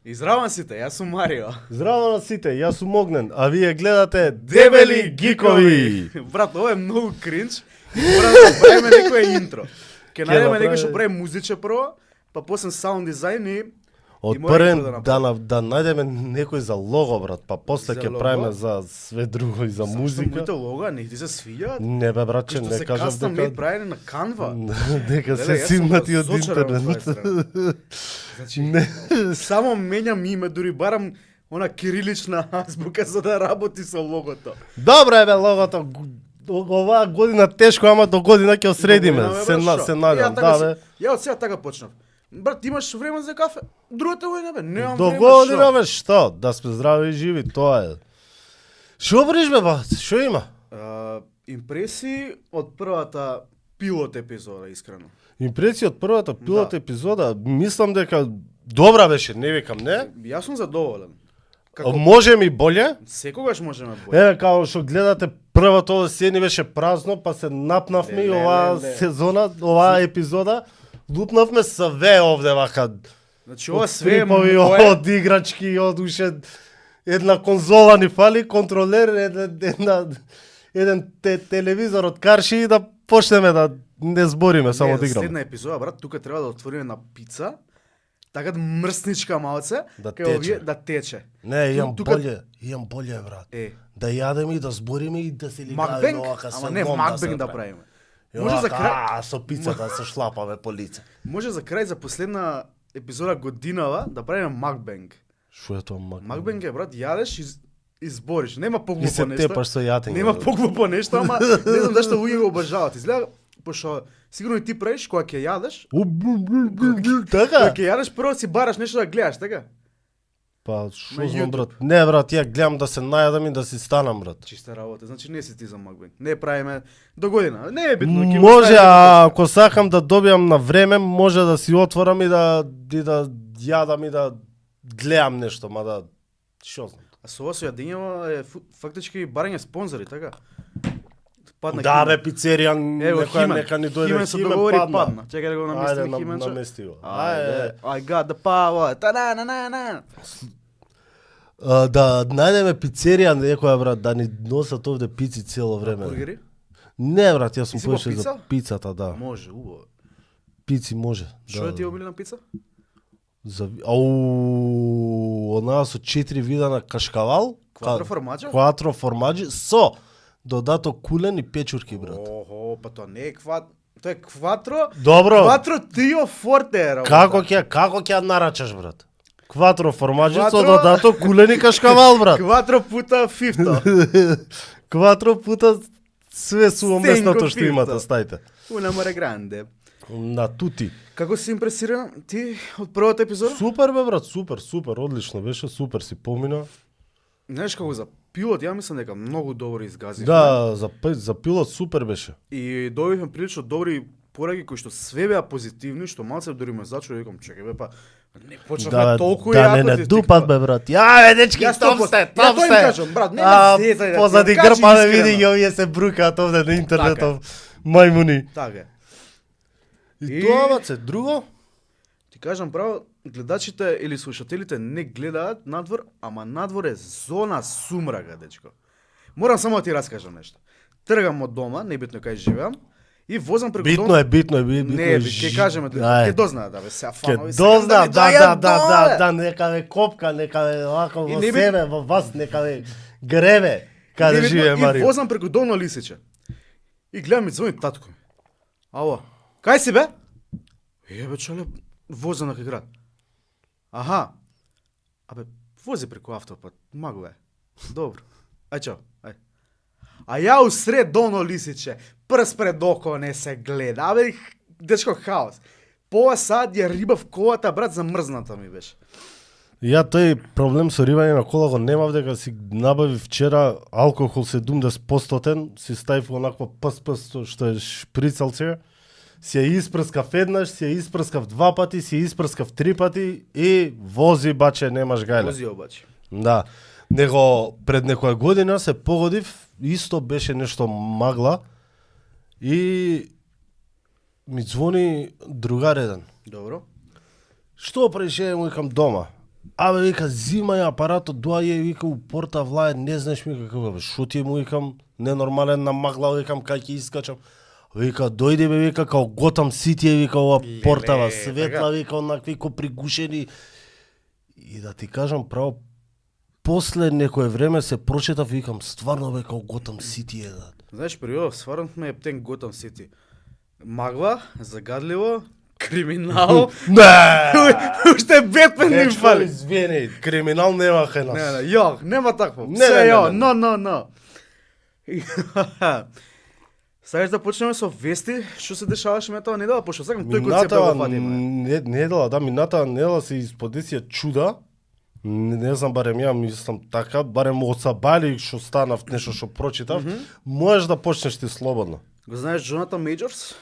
И здраво сите, јас сум Марио. Здраво на сите, јас сум Огнен, а вие гледате Дебели гикови. Брат, ова е многу кринч. Мора да правиме некој интро. Ке најдеме некој што прави музиче прво, па после саунд дизајн и Од мора прен интро да најдеме некој за лого, брат, па после За ќе лого? правиме за све друго и за музика. Моите лога не ти се свиѓаат? Не бе, братче, Што не се кажав кастом мейд дека... правени на Canva. Дека се Леле, јас сум симнати од разочаран од интернет. твоја страна. Значи, само менјам име, дури барам она кирилична азбука за да работи со логото. Добро е бе логото. Оваа година тешко, ама до година ќе осредиме. Добро, Се брат, шо? надам, Ја така да бе. Ја од сега така почнав. Брат, имаш време за кафе? Другата година бе, немам До време. година бе, што? Да сме здрави и живи, тоа е. Шо бриш бе, бат? Шо има? Импресии од првата пилот епизода, искрено. Импресија од првата пилот епизода, мислам дека добра беше, не викам, не? Јас сум задоволен. Може ми боле? Секогаш можеме боле. Еве, као што гледате, првата ова сцени беше празно, па се напнавме и Леле, оваа леле. сезона, оваа епизода, лупнавме све овде вака. Значи ова Од све е стрипови, мое. од играчки, од уште една конзола ни фали, контролер, еден телевизор од карши и да почнеме да не збориме, само Не, да играме. Следна епизода, брат, тука треба да отвориме на пица, така да мрсничка малце, Да кај тече. овие да тече. Не, Тука- имам боле, брат. Е, Да јадеме и да збориме и да се лигаме макбенг, овака ама не макбенг да правиме. Може за крај, со пицата да се шлапаме по лице. може за крај за последна епизода годинава да правиме макбенг. Шо е тоа макбенг? Макбенг е, брат, јадеш и збориш. Нема И поглупо се нешто. тепаш со јатење. Нема поглупо нешто, ама не знам зашто луѓе го обожаваат. Изгледа, пошто сигурно и ти правиш кога ќе јадеш, Така? кога ќе јадеш прво си бараш нешто да гледаш, така? Па, шо На знам, YouTube. брат? Не, брат, ја гледам да се најадам и да си станам, брат. Чиста работа. Значи не си ти за макбенг. Не правиме до година. Не е битно. ќе го Може, ставиме а ако сакам да добиам на време, може да си отворам и да јадам и да гледам нешто, мада шо знам. А со ова со јадењето е фактички барање спонзори, така? Падна Да, Химен. бе, пицерија, Ево, некоја Химен. нека ни дојде Химен се Химен, договори падна. Чекај да го Ајде, наместиме Хименче. намести го. Ајде. I got the power. Та-на-на-на-на. Да најдеме пицерија некоја, брат, да ни носат овде пици цело време. Бургери? Не, брат, јас сум Ти си по поише за пица? пицата, да. Може, убаво. Пици може. Што да. е ти обилена пица? Онаа со 4 вида на кашкавал, Квадро формаджа? кватро формаджи со додаток кулен и печурки, брат. Охо, па тоа не е тоа е кватро. Добро. Кватро трио форте е работа. Како ќе ја нарачаш, брат? Кватро формаджи со Кватро- додаток кулен и кашкавал, брат. Кватро пута фифто. Кватро пута све сувоместното што Стенко имате, филто. стајте. Una more grande. На тути. Како си импресиран ти од првата епизода? Супер бе, брат, супер, одлично беше, супер си помина. Знаеш како за пилот, ја мислам дека многу добро изгази. Да, за пилот супер беше. И добивме прилично добри пораки кои што све беа позитивни, што малце дури ме зачуди, викам, чекај бе, па не почнавме Да, толку да јако не ти дупат стикна. бе, брат. Ја, бе, дечки, Јас топ тоа- сте, ја топ тоа им сте. кажам, брат, нема зезај да ти позади ја кажи грб, ме искрено. види ги овие се брукаат овде на интернетов. Така Мајмуни. Така е. И тоа, баце, друго? Ти кажам право, гледачите или слушателите не гледаат надвор, ама надвор е зона сумрага, дечко. Морам само да ти раскажам нешто. Тргам од дома, небитно кај живеам, и возам преку Битно е, битно е. Не, ќе кажеме, ќе дознаат, да бе, сега фанови. Ќе дозна, да, да, нека ве копка, нека ве вако И во не би- себе, во вас, нека ве греве, каде живее И Марио. возам преку Долно Лисиче. И гледам ми звони татко ми. Ало, кај си бе? Бе, чале, возам на кај град. Аха. Абе, вози преку автопат, магу е. Добро. Ај чао, ај. А ја усред Долно Лисиче, прст пред око не се гледа. Абе, дечко хаос. Пола сад ја риба в колата, брат, замрзната ми беше. Ја тој проблем со рибање на кола го немав, дека си набави вчера алкохол 70%, си ставив онаква пс што е шприцалце, си ја испрскав еднаш, си ја испрскав 2 пати, си ја испрскав 3 пати и вози баче, немаш гајле. Вози обаче. Да. Него пред некоја година се погодив, исто беше нешто магла и ми звони другар еден. Добро. Што правиш, му викам дома. Абе, вика, зимај апаратот, доаѓа, вика, у порта влае, не знаеш ми каков бе, шо ти е, му викам, ненормален намагла, викам, кај ќе искачам. Вика, дојде бе, вика, као Готам Сити е, вика, ова Леле, портава, така. светла, вика, онакви ко пригушени. И да ти кажам право, после некое време се прочитав, викам, стварно бе, као Готам Сити е, да. Знаеш, периодов сварнат ме Ептен Готам Сити. Магла, загадливо, криминал. Не! Уште Бетмен ни Дечко, фали. извини, криминал нема кај нас. Не, ја, нема такво. Не, Се не, ја, не, не. но. Сакаш да почнеме со вести, што се дешаваше метава недела, пошто сакам тој концепт да го фатиме. Мината недела се исподесија чуда. Не знам, барем ја мислам така, барем од Сабали што станав, нешто што прочитав, можеш да почнеш ти слободно. Го знаеш Джонатан Мејджорс?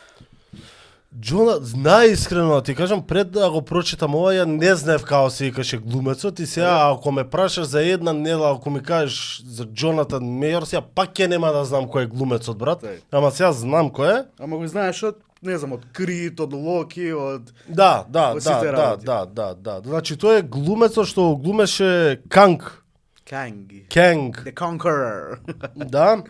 Джона, најискрено да ти кажам, пред да го прочитам ова, ја не знаев како се викаше глумецот и сега ако ме прашаш за една недела, ако ми кажеш за Джонатан Мејорс, ја пак ќе нема да знам кој е глумецот, брат. Тај. Ама сега знам кој е. Ама го знаеш од, не знам, од Крит, од Локи, од... Да. Од сите работи. Значи тој е глумецот што глумеше Канг. Канги. Канг. The Conqueror. Да.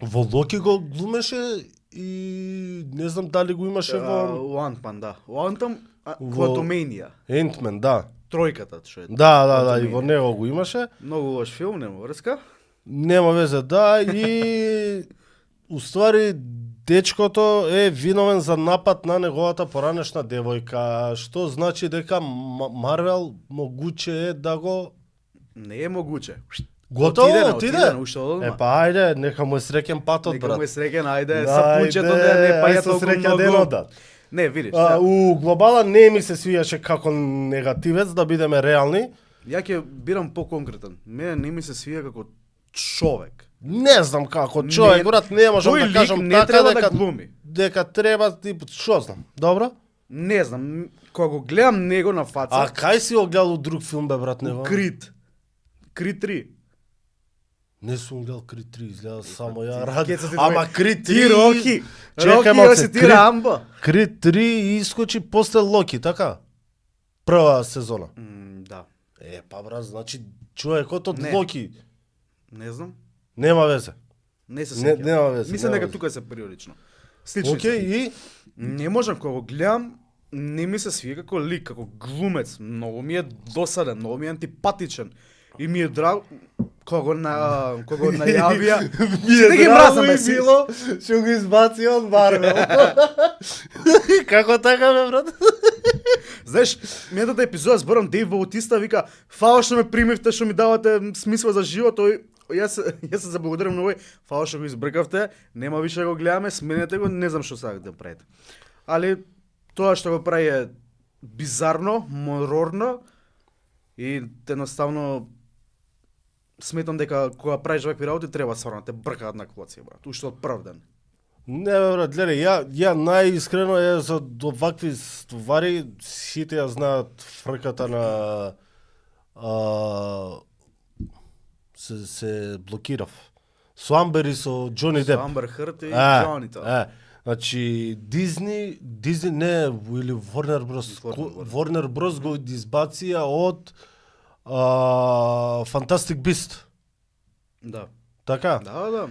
Во Локи го глумеше и не знам дали го имаше во Уантман, да. Уантман, Во- Квантумения. Ентмен, да. Тројката, што е. Да, и во него го имаше. Многу лош филм, нема врска. Нема везе, да, и уствари дечкото е виновен за напад на неговата поранешна девојка, што значи дека Марвел могуче е да го Не е могуче. готово, отиде, уште одма. Па ајде, нека му е среќен патот, Нека брат. му е среќен, ајде, Ајде, сапунчето да не ајде паја со толку среќа многу. денот. Не, видиш, сега, У глобала не ми се свијаше како негативец, да бидеме реални. ја ќе бирам поконкретен. Мене не ми се свија како човек. Не знам како човек, Не, брат, не можам тој да лик кажам не така треба дека да глуми. дека треба ти што знам. Добро? Не знам, кога го гледам него на фаца, А кај си го гледал друг филм бе, брат, него? Крит. Крит 3. Не сум гледал Крит 3, изгледа само ја Ке ради. се ти Ама твој- Крит 3... Ти Роки. Чекај Роки малце, ја си ти Рамбо. Крит 3 искочи после Локи, така? Прва сезона. Да. Па брат, значи човекот од Не. Локи Не знам. нема везе. Не се Не, сеќавам. нема везе. Мислам нема дека везе. тука се периодично. Слични Океј, се. и Не можам кога го гледам, не ми се свија како лик, како глумец. Многу ми е досаден, многу ми е антипатичен. И ми е драго кога го најавија. Сите ги мразам, бе, си. што го избаци од Марвел. Како така бе, брат? Знаеш, минатата епизода зборам Дейв Баутиста, вика, фала што ме примивте, што ми давате смисла за живот, јас се заблагодарам многу, фала што го избркавте, нема више да го гледаме, сменете го, не знам што сакате да правите. Али тоа што го прави е бизарно, морорно и едноставно сметам дека кога правиш вакви работи треба стварно да те бркаат на клоци, брат, уште од прв ден. Не бе, брат, гледај, ја најискрено е за овакви ствари, сите ја знаат фрката на се блокирав. Со Амбер и со Џони Со Деп. Амбер Хърт и Џони тоа. Значи Дизни не, или Warner Bros. Warner Bros го избација од Fantastic Beast. Да. Така? Да.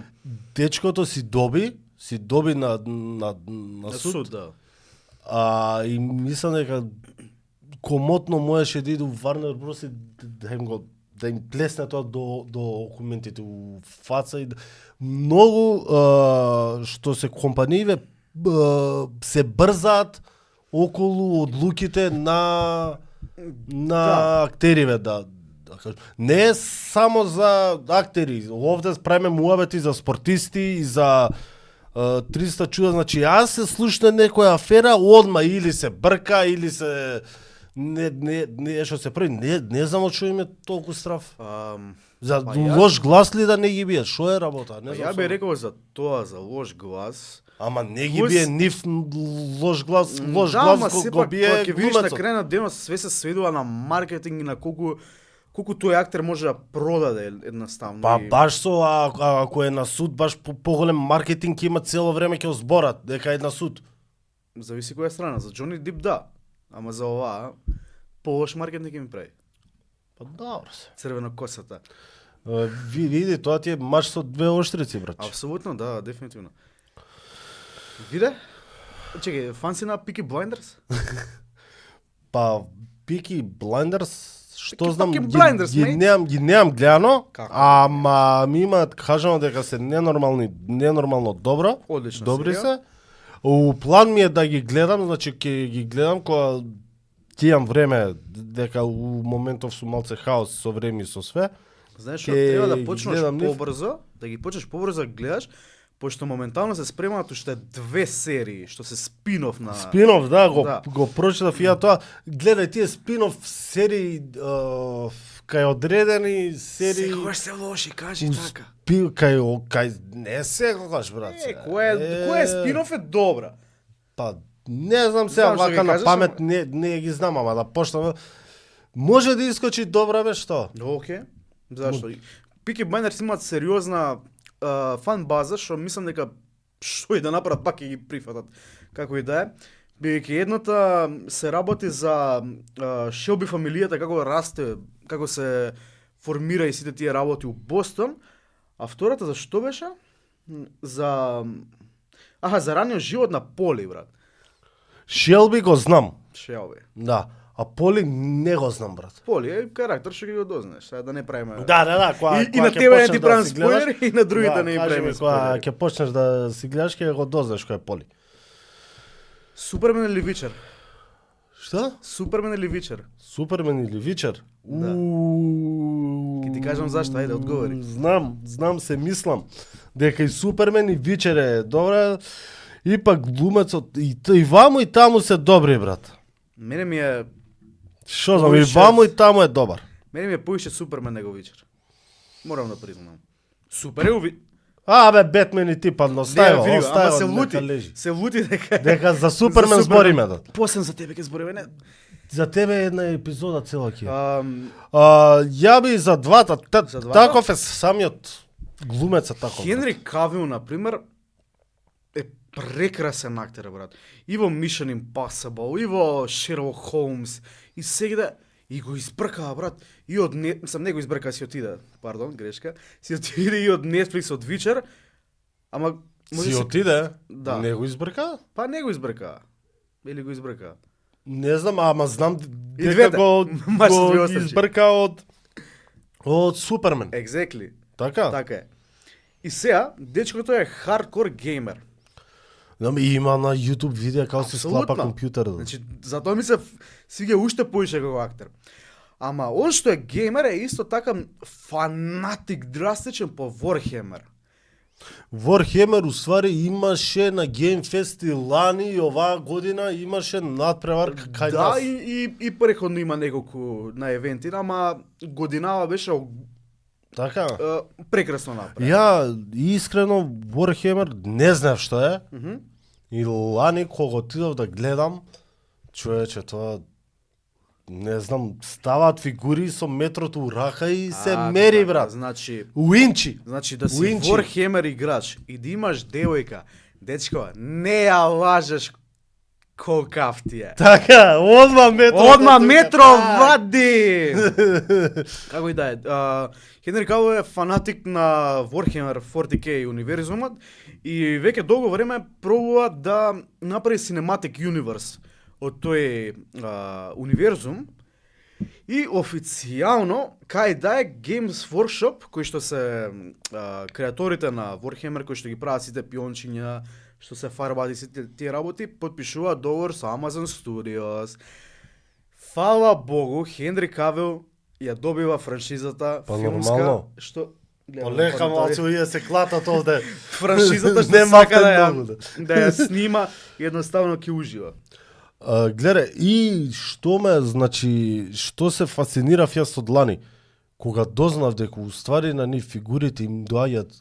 Дечкото си доби на суд. Да. И мислам дека комотно можеше да иде у Warner Bros. И да им плесне тоа до документите у фаца и многу што се компанииве се брзаат околу одлуките на актериве да кажам. Не е само за актери, овде правиме муабети за спортисти и за 300 чуда, значи јас се слушна некоја афера, одма или се брка, или се не што се прави, не знам од што им е толку страф. За лош глас ли да не ги бият? Што е работа? Не знам. Ја би рекол за тоа, за лош глас. Ама не ги бие нив лош глас го бие ќе видиш на глумецот. крај на денот све се сведува на маркетинг и на колку тој актер може да продаде едноставно. Па баш со ако е на суд, баш поголем маркетинг има цело време ќе зборат дека е на суд. Зависи која страна, за Џони Дип да, ама за оваа полош маркетинг ми прави. Па добро се. црвенокосата. Види, тоа ти е мач со двеоштрици, брат. Апсолутно, да, дефинитивно. Виде? Чекај, фан си на Peaky Blinders? Па Peaky Blinders, што Peaky знам, fucking Blinders, mate. ги немам гледано, Како? ама ми имаат кажано дека се ненормално добро. Одлична Добри серија. се. У план ми е да ги гледам, значи ќе ги гледам кога ќе имам време, дека у моментов сум малце хаос со време и со све. Знаеш што, Ќе треба да ги почнеш гледам нив. побрзо, да ги почнеш побрзо да гледаш, пошто моментално се спремаат уште 2 серии, што се спин-оф на... Спинов, да, Да. го прочитав и ја тоа. Гледај тие спинов серии кај одредени серии. Секогаш се лоши, кажи така. Кај не секогаш, брат. Која спин-оф е добра? Па не знам сега Знам што вака ги на кажеш, памет не ги знам, ама да почнам. Може да искочи добра бе што? Океј. Зашто? Peaky Blinders имаат сериозна фан база, што мислам дека што и да направат пак ќе ги прифатат. Како и да е. Бидејќи едната се работи за Шелби фамилијата, како расте, како се формира и сите тие работи у Бостон, а втората за што беше? За за раниот живот на Поли, брат. Шелби го знам. Шелби. Да. А Поли не го знам, брат. Поли е карактер што ги го дознаеш, сега да не правиме. Да, И на тебе не ти правам спойлер и на другите не им правиме Кога спойлер. ќе почнеш да си гледаш, ќе го дознаеш кој е Поли. Супермен или Вичер? Што? Супермен или Вичер? Супермен или Вичер? Да. Ќе ти кажам зашто, ајде одговори. Знам, се мислам дека и Супермен и Вичер е добра. Ипак глумецот и ваму и таму се добри, брат. Мене ми е Што знам, и Повише- ваму и таму е добар. мене ми е поише Супермен него Вичер. Морам да признам. Супер е уви. Бе, Бетмен и ти падно, Ама остави, се нека лути. лежи. Се лути дека Дека за Супермен За збориме, да. После за тебе ќе збориме, не. За тебе е една епизода цела ќе. Ам, Ја би за двата, За двата? таков е самиот глумеца таков. Хенри Кавил, например, е прекрасен актер, брат. И во Mission Impossible, и во Sherlock Holmes, и сегде и го избркаа, брат. И од мислам не го избркаа, си отиде, пардон, грешка. Си отиде и од Netflix од Witcher, ама може Си се- отиде? Да. Не го избрка? Па не го избркаа. Или го избркаа. Не знам, ама знам дека двете. го Маш се две острчи. избрка од Супермен. Exactly. Така? Така е. И сега, дечкото е хардкор геймер. Знам, има на YouTube видеа како се склапа Апсолутно. компјутерот. Значи, затоа ми се свиѓа уште поише како актер. Ама он што е геймер е исто така фанатик, драстичен по Warhammer. Warhammer усвари имаше на Game Fest и лани и оваа година имаше надпревар кај Да, нас. и преходно има неколку на евенти, ама годинава беше Така? прекрасно направен. Ја искрено Warhammer не знаев што е. Мгм. И лани кога отидов да гледам, човече, тоа не знам, ставаат фигури со метрото у рака и се мери, така, брат. Значи, Уинчи. Значи да си Уинчи. Warhammer играч и да имаш девојка, дечко, не ја лажеш колкав ти е. Така, одма метро. Одма метро вади! Како и да е. Хенри Кавил е фанатик на Warhammer 40K универзумот и веќе долго време пробува да направи Cinematic Universe од тој универзум. И официјално, кај да е Games Workshop, кои што се креаторите на Warhammer, кои што ги прават сите пиончиња, што се фарбаат и сите тие работи, подпишуваат договор со Amazon Studios. Фала Богу, Хенри Кавил ја добива франшизата Па филмска, нормално. што Полека малце уија се клатат овде. франшизата што Нема сака да многу, да. ја, да ја снима, едноставно ќе ужива. Гледај, и што ме, значи, што се фасцинирав јас од лани, кога дознав дека уствари на нив фигурите им доаѓаат,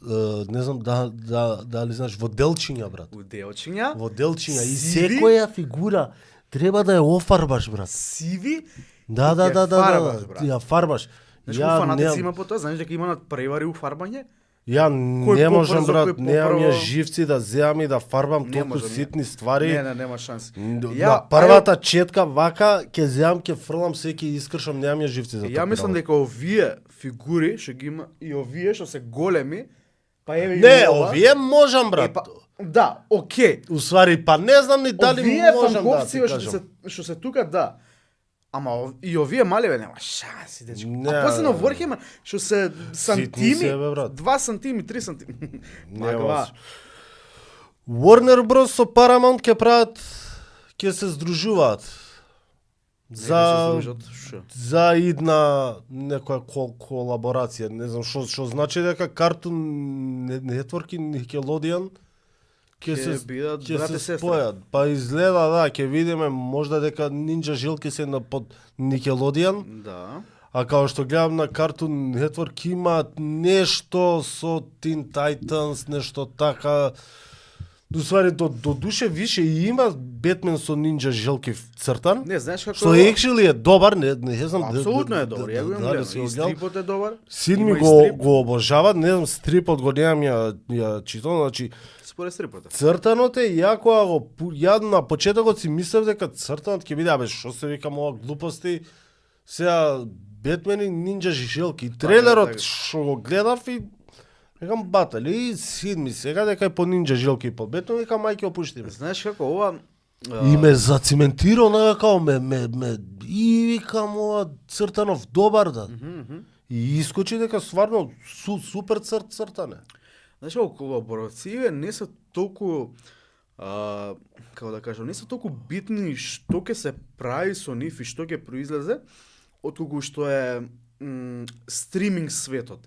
не знам дали знаеш, во делчиња, брат. Уделчиња, Во делчиња и Сиви? секоја фигура треба да ја офарбаш, брат. сиви, Да, ќе фарбаш, брат. ја фарбаш. Знаеш колку фанатици има по тоа? Знаеш дека има надпревари у фарбање? Ја Кој не можам побрзо, брат, кој немам ја попрво. живци да земам и да фарбам Не толку можам, ситни ствари. Не, нема шанси. На првата четка вака ќе земам, ќе фрлам се, ќе искршам, немам ја живци за Ја мислам дека овие фигури што ги има и овие што се големи, па еве и Не, ова, овие можам брат. па, да, окей. Уствари, па не знам ни дали Овие можам да фанковци ти што кажам. се што се тука, да. Ама и овие малеве нема шанси, дечко. Не, А после на Warhammer што се сантими, се, бе, брат. 2 сантими, 3 сантими. Не Маква. може. Warner Bros со Paramount ќе прават, ќе се здружуваат. За идна некоја колаборација, не знам што значи дека Cartoon Network и Nickelodeon ќе Ќе се бидат ќе брат и се сестра. спојат. Па изгледа да, ќе видиме можда дека Ninja жилки се на под Nickelodeon, Да. а као што гледам на Cartoon Network има нешто со Teen Titans, нешто така. Усвари до душе више и има Бетмен со нинџа жилки цртан. Не, знаеш како Што actually е добар, не знам. Апсолутно е добар. Ја го имам дали гледано. си И го гледал. стрипот е добар. Син ми Има и го стрип. го обожава, не знам стрипот го немам ја читам, значи Според стрипот. цртанот е јако, а го ја на почетокот си мислев дека цртанот ќе биде, абе што се викам ова глупости. Сега Бетмен и нинџа жилки. Трейлерот така. што го гледав и викам батали, син ми сега дека е по нинџа жилки и по Бетмен, викам мајке опушти ме. Знаеш како ова И ме зациментира онака као ме и викам ова цртанов добар да. И искочи дека стварно супер цртане. Знаеш како колаборације не се толку како да кажам, не се толку битни што ќе се прави со нив и што ќе произлезе, отколку што е стриминг светот.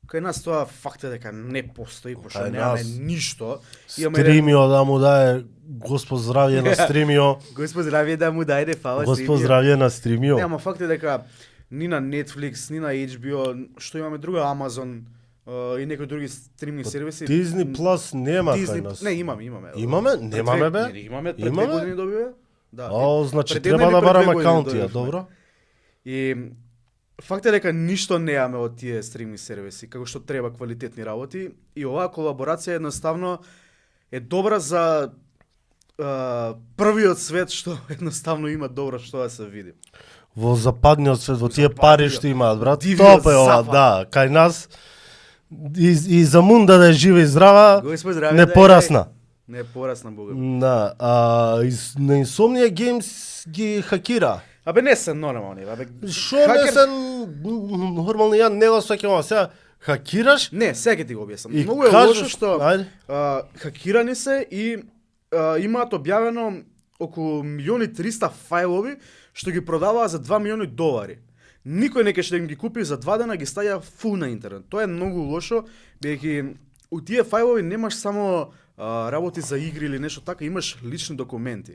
Кај нас тоа факт е дека не постои, пошто Кај немаме нас ништо. Стримио да му дае Господ здравје на Стримио. Господ здравје да му дајде фала. Господ Стримио. здравје на Стримио. Не, ама факт е дека ни на Netflix, ни на HBO, што имаме друга Amazon и некои други стриминг сервиси. Disney Plus нема кај Disney, нас. не имаме. Имаме? Немаме бе? Не, имаме, пред Имаме? 2 години добиве. Да. О, значи пред треба една да или пред барам 2 години акаунтија, добивме. добро? И факт е дека ништо немаме од тие стриминг сервиси, како што треба квалитетни работи и оваа колаборација едноставно е добра за првиот свет што едноставно има добро што да се види. Во западниот свет, во тие пари што имаат, брат. Дивиот Топ е ова, запад. да. Кај нас и за мунда да е жива и здрава, Господ здраве не да е. порасна. Не порасна Бога. Да, на Insomnia Games ги хакира. Абе не се нормални, абе. Шо не се нормално, ја не го сваќам, сега хакираш Не, сега ќе ти го објаснам. и Многу е кажеш, лошо што ајде. хакирани се и имаат објавено околу 1.300.000 фајлови што ги продаваа за $2 милиони. Никој не ќе им ги купи за 2 дена, ги ставија фул на интернет. Тоа е многу лошо, бидејќи у тие фајлови немаш само работи за игри или нешто така, имаш лични документи.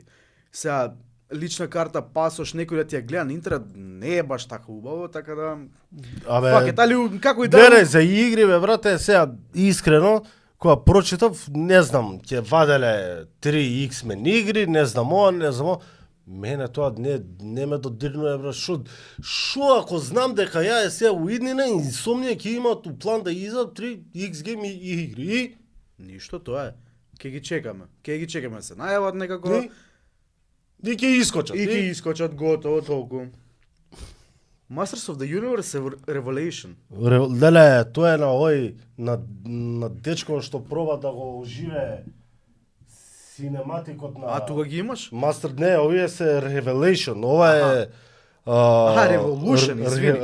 Сега лична карта, пасош, некој да ти ја гледа на интернет, не е баш така убаво, така да Абе, али како и да гледај за игри, бе, брате, сега искрено, кога прочитав, не знам, ќе ваделе 3 X-Men игри, не знам ова, не знам ова. Мене тоа не ме додирнува, бре, шо ако знам дека ја е сега уиднина и Insomnia ќе имаат у план да изат 3 X-Game игри. И ништо, тоа е. Ќе ги чекаме. Ќе ги чекаме се. Најават некако и ќе искочат. и ќе искочат готово толку. Masters of the Universe Revelation. Леле, тоа е на овој на дечко што проба да го оживее синематикот на А тука ги имаш? Master, не, овие се Revelation, ова е Revolution, извини.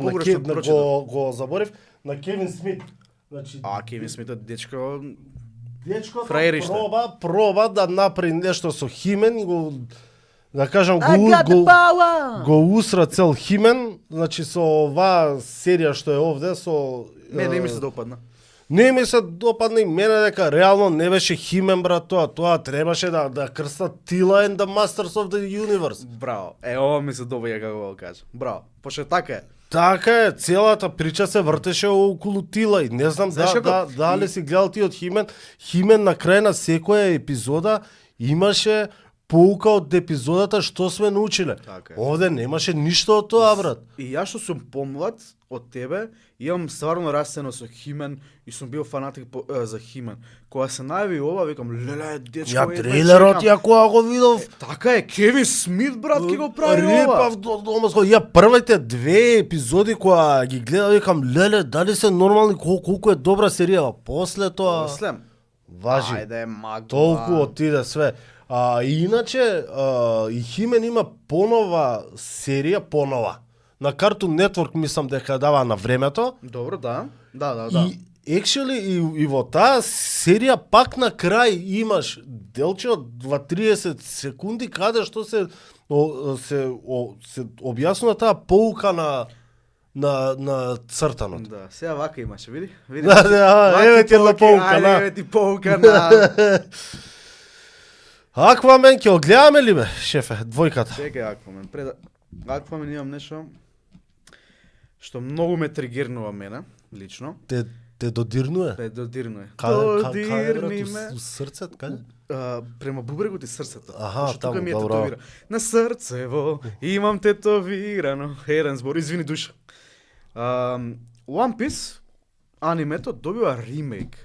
На Погрешно прочитав. го заборев, на Кевин Смит. Значи, Кевин Смитот дечко дечкото фраериште. проба да направи нешто со Химен и го да кажам го усра цел Химен, значи со оваа серија што е овде со не ми се допадна. Не ми се допадна и мене дека реално не беше Химен, брат, тоа требаше да крстат Тила and the Masters of the Universe. Браво. Ова ми се добаја како го кажа. Браво. Пошто така е. Така е, целата прича се вртеше околу Тила и не знам Знаеш како? дали си гледал ти од Химен. Химен на крај на секоја епизода имаше поука од епизодата што сме научиле. Така е. Овде немаше ништо од тоа, брат. И јас што сум помлад од тебе, имам стварно растено со Химен и сум бил фанатик за Химен. Кога се најави ова, викам, леле, дечко, Ја едва трейлерот чекам. ја кога го видов, Така е, Кевин Смит, брат, ќе го прави ова. рипав дома, ја првите 2 епизоди која ги гледав, викам, леле, дали се нормални, колку е добра серија, после тоа Слем. важи. Ајде, магла. Толку отиде све. И иначе, и Химен има понова серија, на Cartoon Network мислам дека дава на времето. Добро, да. Да. И actually и во таа серија пак на крај имаш делче од 20-30 секунди каде што се објаснува таа поука на цртаното. Да, сега вака имаше, види? Види. Да, еве ти една поука, ајде, еве ти поука на... Аквамен ќе огледаме ли бе, шефе, двојката? Чекај, Аквамен. Пред Аквамен имам нешто што многу ме тригернува мене, лично. Те додирнува? Ме додирнува. Каде Додирни ме. у срцето, каде? Према бубрегот и срцето. Аха, Што тука таму, ми е добро. тетовира. На срцево имам тетовирано. Еден збор, извини душа. One Piece анимето добива ремейк.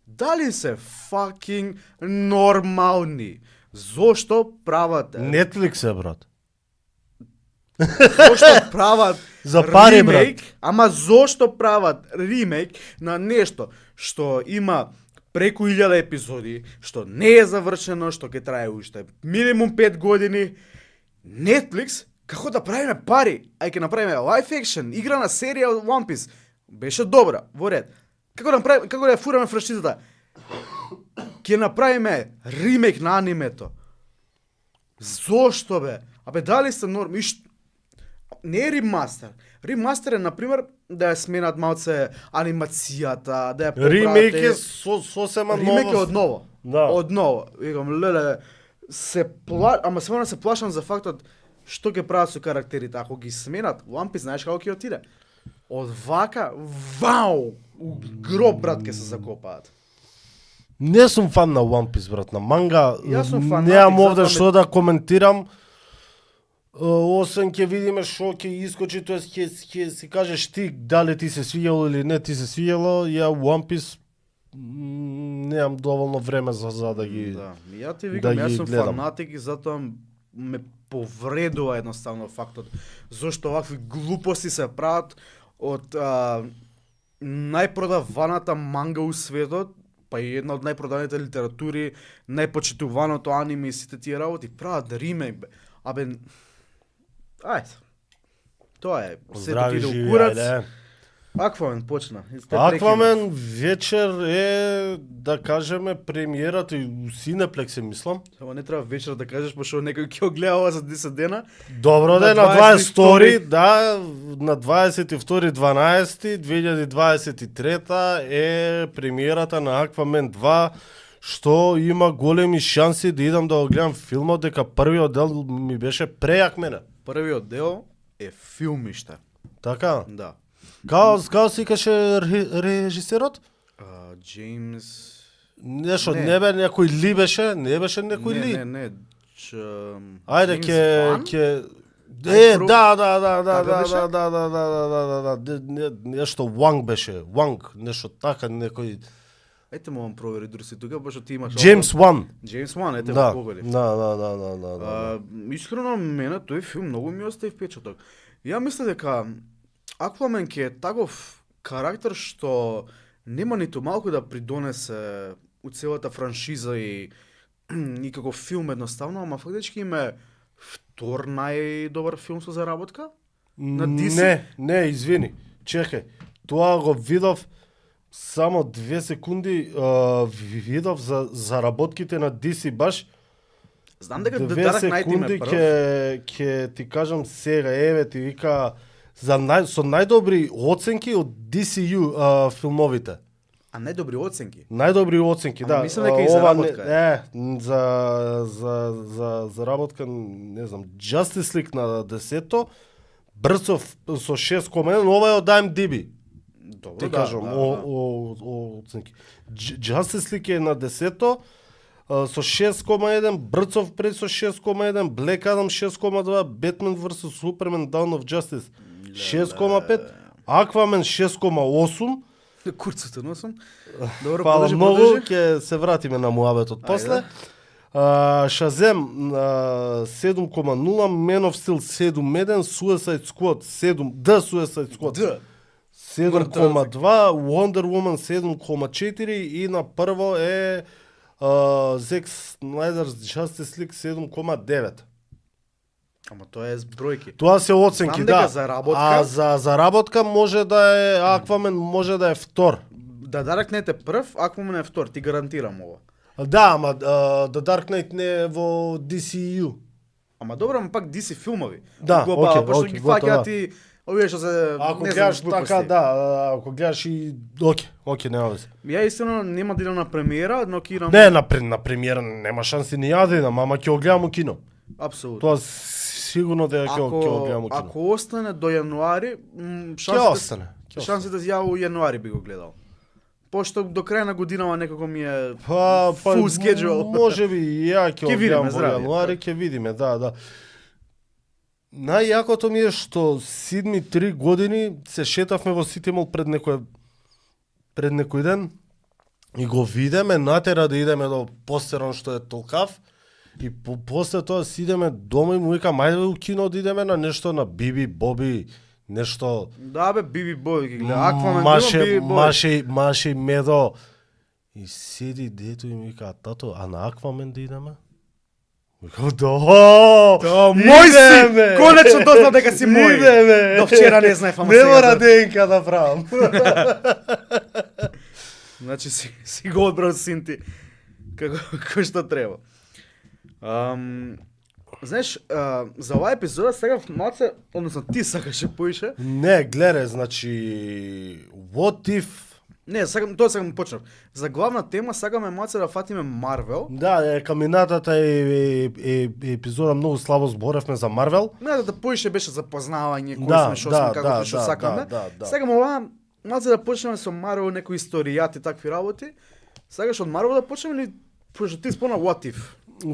Дали се fucking нормални? Зошто прават Netflix е, брат. Зошто прават За пари, ремейк, брат. ама зошто прават ремейк на нешто што има преку 1000 епизоди, што не е завршено, што ќе трае уште минимум 5 години. Netflix, како да правиме пари? Ај ќе направиме live action, играна серија од One Piece. Беше добра, во ред. Како да направиме, како да ја фураме франшизата? Ќе направиме ремейк на анимето. Зошто бе? Абе дали сте норм? Не е ремастер. Ремастер е, например, да ја сменат малце анимацијата, да ја поправат. Ремейк е сосема ново. Ремейк е од ново. Да. Од ново. Викам, леле, ама се се плашам за фактот што ќе прават со карактерите. Ако ги сменат, One Piece знаеш како ќе отиде? Од вака, вау! У гроб, брат, ќе се закопаат. Не сум фан на One Piece, брат, на манга. Јас сум фанатик, Немам овде затоа што да коментирам. Освен ќе видиме што ќе искочи, тоа ќе си кажеш ти дали ти се свијало или не ти се свијало. Ја One Piece немам доволно време за да ги... Да, ја ти викам, да јас ги сум гледам. фанатик и затоа ме повредува едноставно фактот зошто овакви глупости се прават од најпродаваната манга у светот, па и една од најпродаваните литератури, најпочитуваното аниме и сите тие работи прават ремейк, бе. Абе, ајде. Тоа е. Сето Здрави ти живи, курац. ајде. Аквамен почна. Аквамен вечер е, да кажеме, премиерата и у Синеплекс, мислам. Само не треба вечер да кажеш, пошто некој ќе го гледа ова за 10 дена. Добро На да, на 22, 22, да, на 22.12.2023 е премиерата на Аквамен 2, што има големи шанси да идам да го гледам филмот, дека првиот дел ми беше прејак мене. Првиот дел е филмиште. Така? Да. Као си каше режисерот? Джеймс... Нешто, Не. не бе некој ли беше? Не беше некој ли? Не. Ајде Джеймс ќе Ван? да, Така беше? нешто Ванг беше, Ванг, нешто така некој Ете му вам провери дори си тука, пошто ти имаш... Джеймс Ван. Джеймс Ван, ете Да, го погоди. да. Искрено, мене тој филм многу ми остави впечаток. Ја мисля дека Аквамен ќе е таков карактер што нема ниту малку да придонесе у целата франшиза и како филм едноставно, ама фактички им е втор најдобар филм со заработка? На DC? Не, извини. Чекај. Тоа го видов само 2 секунди, видов за заработките на DC баш. Знам дека 2 Dark Knight им е секунди прв. ќе ти кажам сега, еве ти вика со најдобри оценки од DCU филмовите. А најдобри оценки? Најдобри оценки, Ама да. мислам дека и Ова заработка за заработка, не знам, Justice League на 10-то, Брцов со 6,1, ова е од IMDb. Добро, Ти кажам, оценки. Justice League е на 10-то, со 6,1, Брцов пред со 6,1, Black Adam 6,2, Batman vs Superman Dawn of Justice 6,5, Aquaman 6,8. Курците носам. Добро, Фала продолжи, многу, продолжи. ќе се вратиме на муабетот после. Ајде. Шазем 7,0, Man of Steel 7,1, Suicide Squad 7, The Suicide Squad Д. 7,2, Wonder Woman 7,4 и на прво е Zack Snyder's Justice League 7,9. Ама тоа е бројки. Тоа се оценки, Знам дека да. за работка- А за заработка може да е Aquaman, може да е втор. Да Dark Knight е прв, Aquaman е втор, ти гарантирам ова. Да, ама The Dark Knight не е во DCU. Ама добро, ама пак DC филмови. Да, Глобално, окей, пошто окей, ги готово, фаќаат да. и овие што се Ако не знам, гледаш глупости. така, да, ако гледаш и окей, нема веќе. Ја истина нема да идам на премиера, но ќе идам Не, на премиера нема шанси ни ја да идам, ама ќе го гледам у кино. апсолутно. Тоа сигурно дека ќе го гледам у кино. Ако остане до јануари, Ќе остане. шансите ја у јануари би го гледал. Пошто до крај на годинава некако ми е Па, full schedule. Може би и ја ќе Ќе го видиме, гледам во здравје. јануари, ќе видиме, да. Најјакото ми е што Сидми 3 години се шетавме во Сити Мол пред некој ден и го видиме, натера да идеме до постерон што е толкав и после тоа си идеме дома и му викам ајде у кино да идеме на нешто на Биби, Боби, нешто Да бе, Биби Бой ги гледа. Аквамен Биби Бой. Маше и Медо. И седи дето и ми вика, тато, а на Аквамен да идеме? Викам, да, Мој си! идеме! Конечно дознав дека си мој. Идеме! До вчера не знаев, ама Не сега мора да. денка да правам. Значи си го одбрал син ти. Како што треба. Знаеш, за оваа епизода сега малце, односно ти сакаше поише. Не, гледај, значи, what if... Не, тоа сакам почнав. За главна тема сакаме малце да фатиме Марвел. Да, каминатата е епизода многу слабо зборевме за Марвел. Не, да поише беше запознавање, кој Да, сме, што да, сме, како да, што да, сакаме. да. Сакам ова малце да почнеме со Марвел, некои историјати, такви работи. Сакаш од Марвел да почнеме или пошто ти спомна What If? И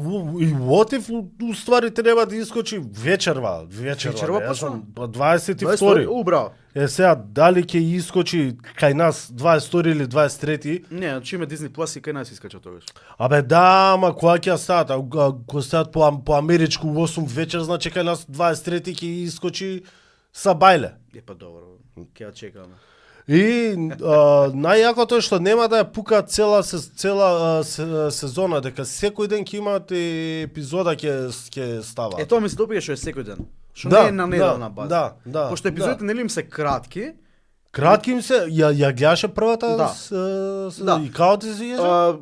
what if у ствари треба да искочи вечерва, Вечерва јас почна? сум 22. Убраво. Е сега дали ќе искочи кај нас 22 или 23? Не, значи има Disney Plus и кај нас искача тогаш. Абе да, ама кога ќе стаат? Ако стаат по америчку 8 вечер, значи кај нас 23 ќе искочи са бајле. Па добро, ќе ја чекаме. И најјакото е што нема да ја пука цела сезона, дека секој ден ќе имаат епизода ќе става. Тоа ми се допига што е секој ден. Што Да, не е на неделна база. да. Пошто епизодите нели им се кратки. Кратки им се, ја гледаше првата Да. Да. и као ти се јеже?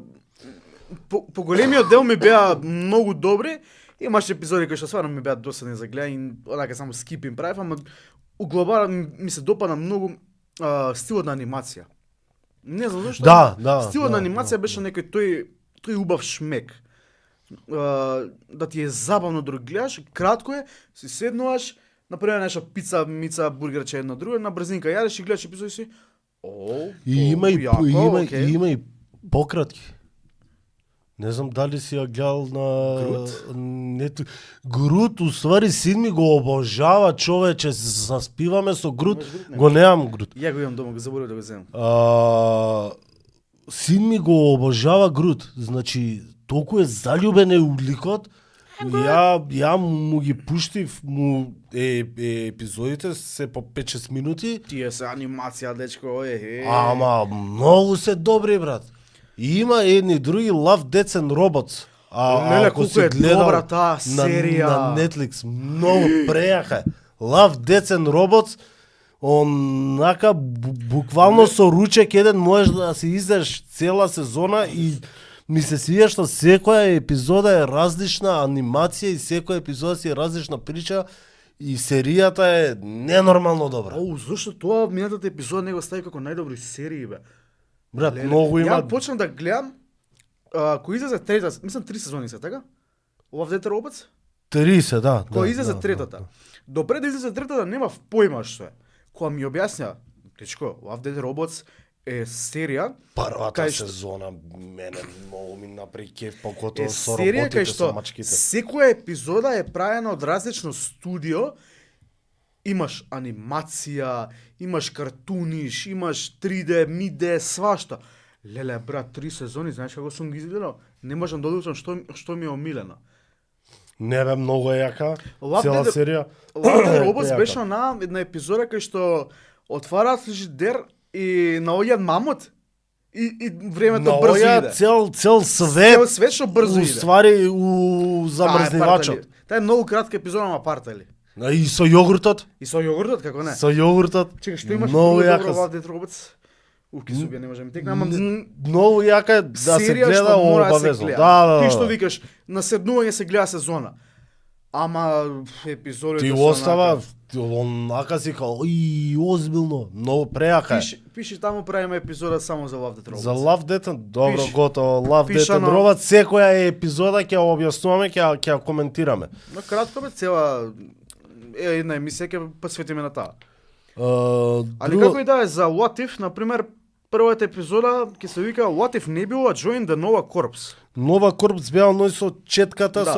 По големиот дел ми беа многу добри. Имаше епизоди кои што стварно ми беа досадни за гледање и онака само скипим правев, ама углобара ми се допадна многу стилот на анимација. Не знам зашто. Да, Стилот на да, анимација беше некој тој убав шмек. Да ти е забавно да го гледаш, кратко е, си седнуваш, например нешто пица, мица, бургерче едно друго, на брзинка јадеш и гледаш епизоди си. И јако, окей. има и пократки. Не знам дали си ја гледал на Грут? Грут, уствари син ми го обожава, човече, заспиваме со Грут. Имаш Грут, не? Го немам Грут. Ја го имам дома, го заборав да го земам. Син ми го обожава Грут. Значи, толку е заљубен у ликот. Ја му ги пуштив епизодите се по 5-6 минути. Тие се анимација, дечко, Ама многу се добри, брат. И има едни други Love, Death and Robots. Леле, ако колку си е гледал добра таа серија. на Netflix, многу прејака. Love, Death and Robots, онака буквално со ручек еден можеш да си издеш цела сезона и ми се свија што секоја епизода е различна анимација и секоја епизода си е различна прича и серијата е ненормално добра. Зошто тоа минатата епизода не го стави како најдобри серии, бе? Брат, Леле, многу има. Ја почнав да гледам, кој излезе трета, мислам 3 сезони се, така? Love, Death and Robots? 30, да. Кога излезе третата. Допред да излезе третата немав појма што е. Кога ми објасня, дечко, Love, Death and Robots е серија Првата кај што- сезона мене многу ми направи кеф, е покото со серија кај роботите, што со мачките. секоја епизода е правена од различно студио. Имаш анимација, имаш картуниш, имаш 3D, миде, свашта. Леле, брат, 3 сезони, знаеш како сум ги изгледал? Не можам да одучам што ми е омилено. Не бе, многу е јака, Love цела Death- серија. Love Death Robots Е јака. беше на една епизода кај што отвараат фрижидер и наоѓаат мамот и времето брзо Наоѓа иде. цел свет, Цел свет што брзо у иде. ствари у замрзнивачот. Таа е многу кратка епизода на партали. И со јогуртот, И со јогуртот, како не? со јогуртот. Чекай, што имаш Многу друго јака добро Love Death Robots? Ки се убија, не можам текна, ама Многу јака е да се серија гледа што мора да се обавезно. гледа. Да. Ти што викаш, на седнување се гледа сезона. Ама епизодите Ти се остава онака. онака си као и озбилно, многу прејака е. Пиши таму правиме епизода само за Love Death Robots. За Love Death, добро, Пиши. готово. Love Пиша Death на- Robots, секоја епизода ќе ја објаснуваме, ќе ја коментираме. Но кратко бе, цела една емисија ќе посветиме на таа. Али Друго- како и да е за What If, например, првата епизода ќе се вика What If Nebula joined the Nova Corps. Нова корпус беа оној со четката, Да.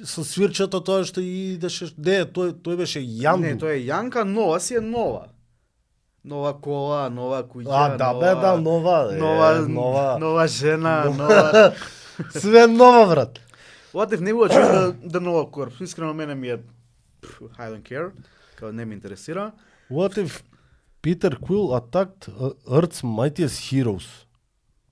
со свирчето тоа што идеше, тој беше Јанду. Не, тоа е Јанка, нова си е нова. Нова кола, нова куќа, А, да бе, да, нова, нова. нова жена, нова. Све нова, брат. What If Nebula joined the Nova Corps. Искрено мене ми е I don't care, као не ме интересира. What if Peter Quill attacked Earth's mightiest heroes?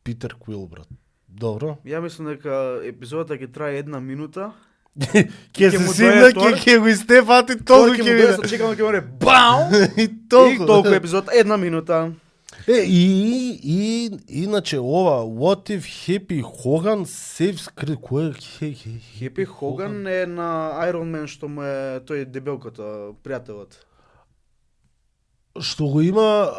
Peter Quill, брат. Добро. Ја мислам дека епизодата ќе трае 1 минута. Ќе Ќе се му симна, дојде Тор. ќе го истефати Тоа толку ќе ќе му биде. дојде, чекам ќе море бау! И И толку. толку епизод, 1 минута. И иначе ова What if Happy Hogan saves кој е Хепи Хоган е на Iron Man што му е тој дебелкото пријателот. што го има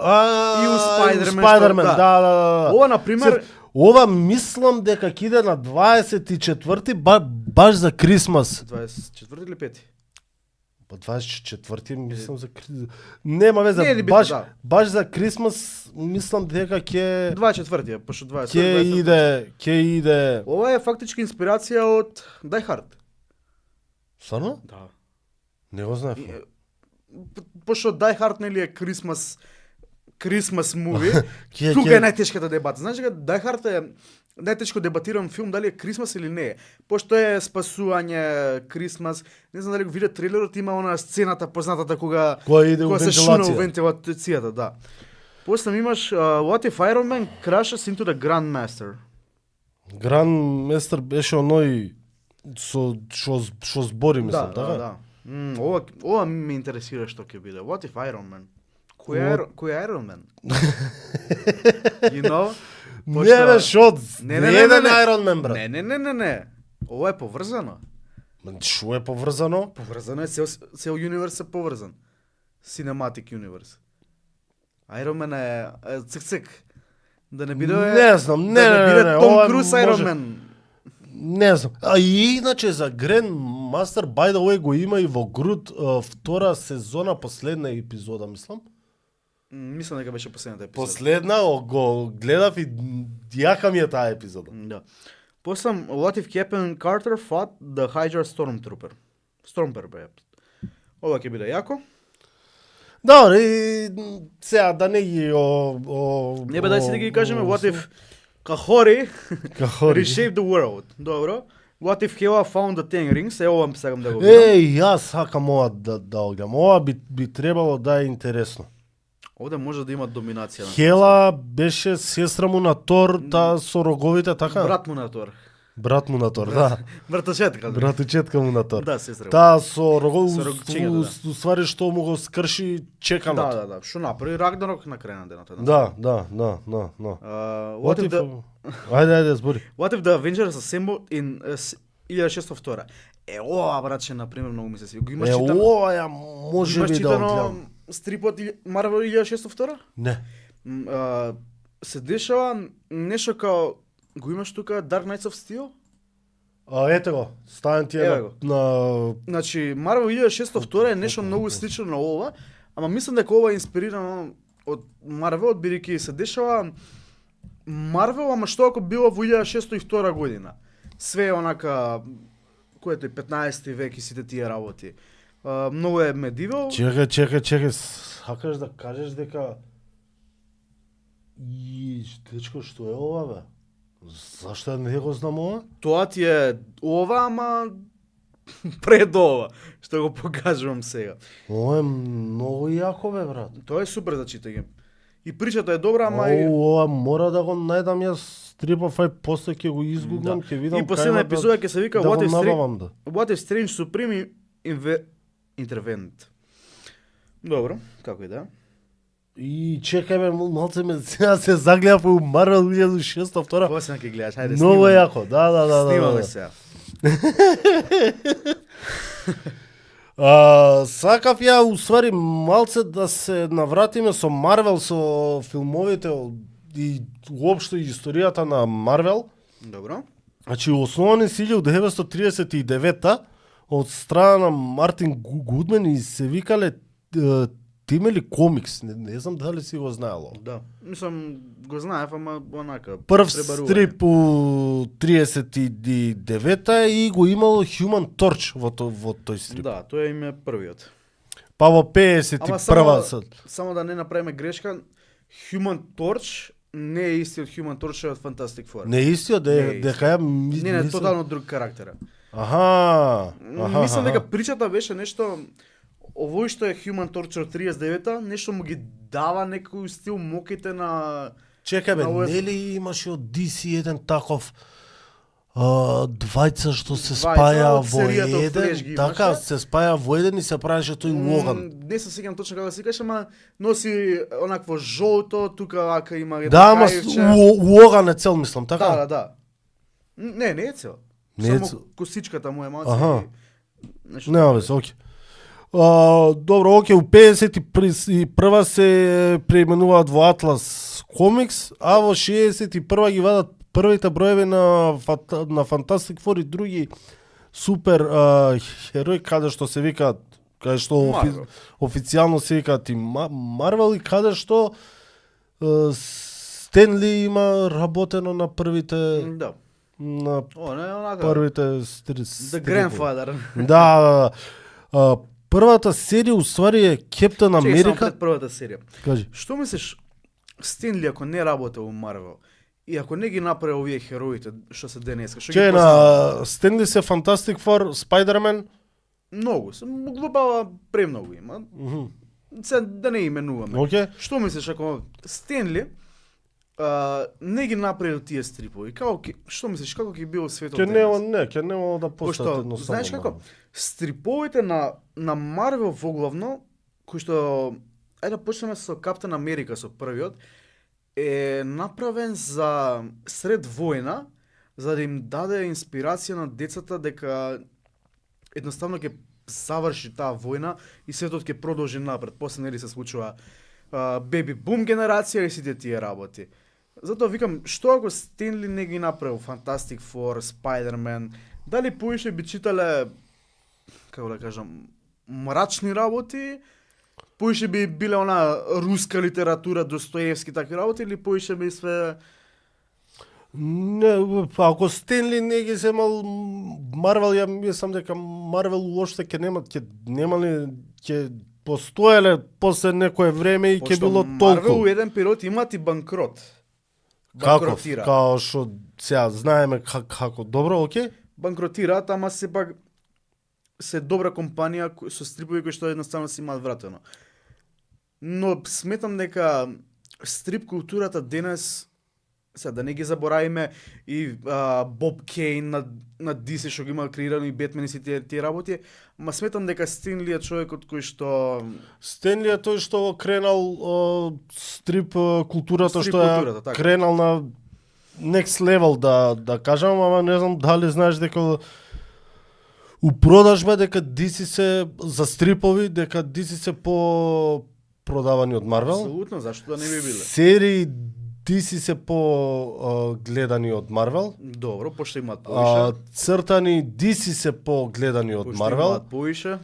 И у Spider-Man, Spider-Man, што- да, да. Ова на пример Ова мислам дека ќе иде на 24-ти баш за Крисмас. 24 или 5? Па 24-ти мислам за Крисмас. Нема веза, Не е ли битно, баш да. баш за Крисмас мислам дека ќе 24-тија, пошто 20. ќе иде. Ова е фактички инспирација од Die Hard. Стварно? Да. Не го знаев. Пошто Die Hard нели е Christmas movie, Ќе тука е најтешката дебата. Знаеш дека Die Hard е најтешко дебатиран филм дали е Крисмас или не е. Пошто е спасување Крисмас, не знам дали го виде трейлерот, има она сцената познатата кога иде кога се шуна у вентилација. вентилацијата, да. После имаш What if Iron Man crashes into the Grandmaster? Гран Местер беше оној со што збори мислам, да, така? да. Ова ме интересира што ќе биде. What if Iron Man? Кој е Iron Man? You know? Не бе, шо? Не, Не не, е не, не. Iron Man, брат. Не. Ова е поврзано. Шо е поврзано? Поврзано е, цел универс е поврзан. Cinematic Universe. Iron Man е цик-цик. Да не биде... Не знам, не, да не, биде не, Том ова Круз може- Iron Man. Не знам. А и иначе за Грен Мастер by the way го има и во Грут втора сезона, последна епизода, мислам. Мислам дека беше последната епизода. Последна го гледав и јака ми е таа епизода. Да. После What if Captain Carter fought the Hydra Stormtrooper? Stormtrooper бе. Ова ќе биде јако. Добре, и сега да не ги Не бе, дај си да ги кажеме What if Kahori Кахори. reshaped the world. Добро. What if Hela found the Ten Rings? Ова сакам да го видам. Јас сакам ова да огледам. Ова би требало да е интересно. Овде може да има доминација. на Хела беше сестра му на Тор, та со роговите, така? Брат му на Тор. Брат му на Тор, да. Братовчетка. да. Братучетка му на Тор. Да, сестра. Та со рогов, Со рогчињата, да. уствари што му го скрши чеканото. Да. Што направи Рагнарок на крај на денот. Да. What if the Ајде, збори. What if the Avengers assembled in 1602? Ова братче на пример многу ми се свија. Го имаш читано? Ова ја може Имаш би да читано огледам. стрипот Marvel 1602? Не. Се дешава нешто као го имаш тука Dark Knights of Steel? Ете го, ставам ти Еве го. на Значи Marvel 1602 е нешто многу слично на ова, ама мислам дека ова е инспирирано од Марвел, бидејќи се дешава Марвел, ама што ако било во 1602 година. Све е онака, кој е 15 век и сите тие работи. Многу е медивал. Чекај, сакаш да кажеш дека дечко, што е ова бе? Зашто не го знам ова? Тоа ти е ова, ама пред ова, што го покажувам сега. Ова е многу јако бе, брат. Тоа е супер за читање. И причата е добра, ама и... Ова мора да го најдам јас стрипов, ај после ќе го изгуглам, ќе видам И последна епизода ќе се вика да What го if Strange, набавам да. What if Strange Supreme Intervened. Добро, како и да. И чекај ме, малце ме сега се загледав у Марвел 1602. После ќе гледаш, хајде Многу снимаме. јако, да. Снимаме сега. Сакав ја уствари малце да се навратиме со Марвел, со филмовите и уопшто историјата на Марвел. Добро. Значи, основани се 1939 од страна на Мартин Гудман и се викале Тимели комикс. Не знам дали си го знаело. Да. Мислам, го знаев, ама онака. Прв пребарување. стрип у 39-та и го имало Human Torch во тој стрип. Да, тоа им е првиот. Па во Ама 51-та само да не направиме грешка, Human Torch не е истиот Human Torch од Fantastic Four. Не истиот, Не е дека ја Не, тотално друг карактер. Аха. Мислам дека причата беше нешто овој што е Human Torch од 39-та, нешто му ги дава некој стил моките на Чекај бе, на овој- нели имаше од DC еден таков двајца што се Двајца спаја од во серијата од еден, Флеш ги така, имаше. се спаја во еден и се правеше тој Логан. Не се сеќам точно како да се каже, ама носи онакво жолто, тука вака има едно Да, ама кајвче. Логан е цел, мислам, така? Да. Не е цел. Не е Само цел. косичката му е малку. Аха. Нешто Нема такво. вез, оке. Добро, оке, у 51 се преименуваат во Атлас Комикс, а во 61 ги вадат првите броеви на Fantastic Four и други супер херои, каде што се викаат, каде што Марвел. официјално се викаат и Марвел и каде што Стенли има работено на првите Да. на О, не, онака. првите The Grandfather. Да. Првата серија уствари е Кептен Чекай само Америка. пред првата серија. Кажи. Што мислиш, Стенли ако не работел у Марвел и ако не ги направи овие хероите што се денеска, што ги Че познаваме? на Стенли се Fantastic Four, Spider-Man. Многу, се глобала премногу има. Се да не именуваме. Оке. Што мислиш ако Стенли не ги направил тие стрипови? Што мислиш како ќе бил светот Ке денес? ке нема да Пошто, постат едноставно. знаеш како, стриповите на Марвел воглавно, кои што, ајде да почнеме со Каптен Америка, со првиот, е направен за сред војна, за да им даде инспирација на децата дека едноставно ќе заврши таа војна и светот ќе продолжи напред. После нели се случува беби бум генерација и сите тие работи. Затоа викам, што ако Стенли не ги направил Fantastic Four, Spider-Man, дали поише би читале, како да кажам, мрачни работи, поише би биле она руска литература, Достоевски такви работи, или поише би све... Не, ако Стенли не ги земал Марвел, ја мислам дека Марвел уопште ќе немале, ќе постоеле после некое време и ќе Пошто било Марвел толку. у еден период имат и банкрот. Како? Банкротира. Као што сега знаеме како. Добро, оке? Банкротираат, ама сепак се добра компанија со стрипови кои што едноставно си имаат вратено. Но сметам дека стрип културата денес, сега да не ги заборавиме и Боб Кейн на DC што ги има креирано и Бетмен и сите тие работи, ма сметам дека Стенли е човекот кој што Стенли е тој што го кренал стрип културата, Стрип што ја културата, така. кренал на next level, да кажам, ама не знам дали знаеш дека у продажба дека DC се за стрипови, дека DC се по продавани од Марвел. апсолутно зашто да не би биле. Серии DC се по гледани од Марвел. Добро, пошто имаат поише. Цртани DC се по гледани од Пошто Марвел. имаат поише.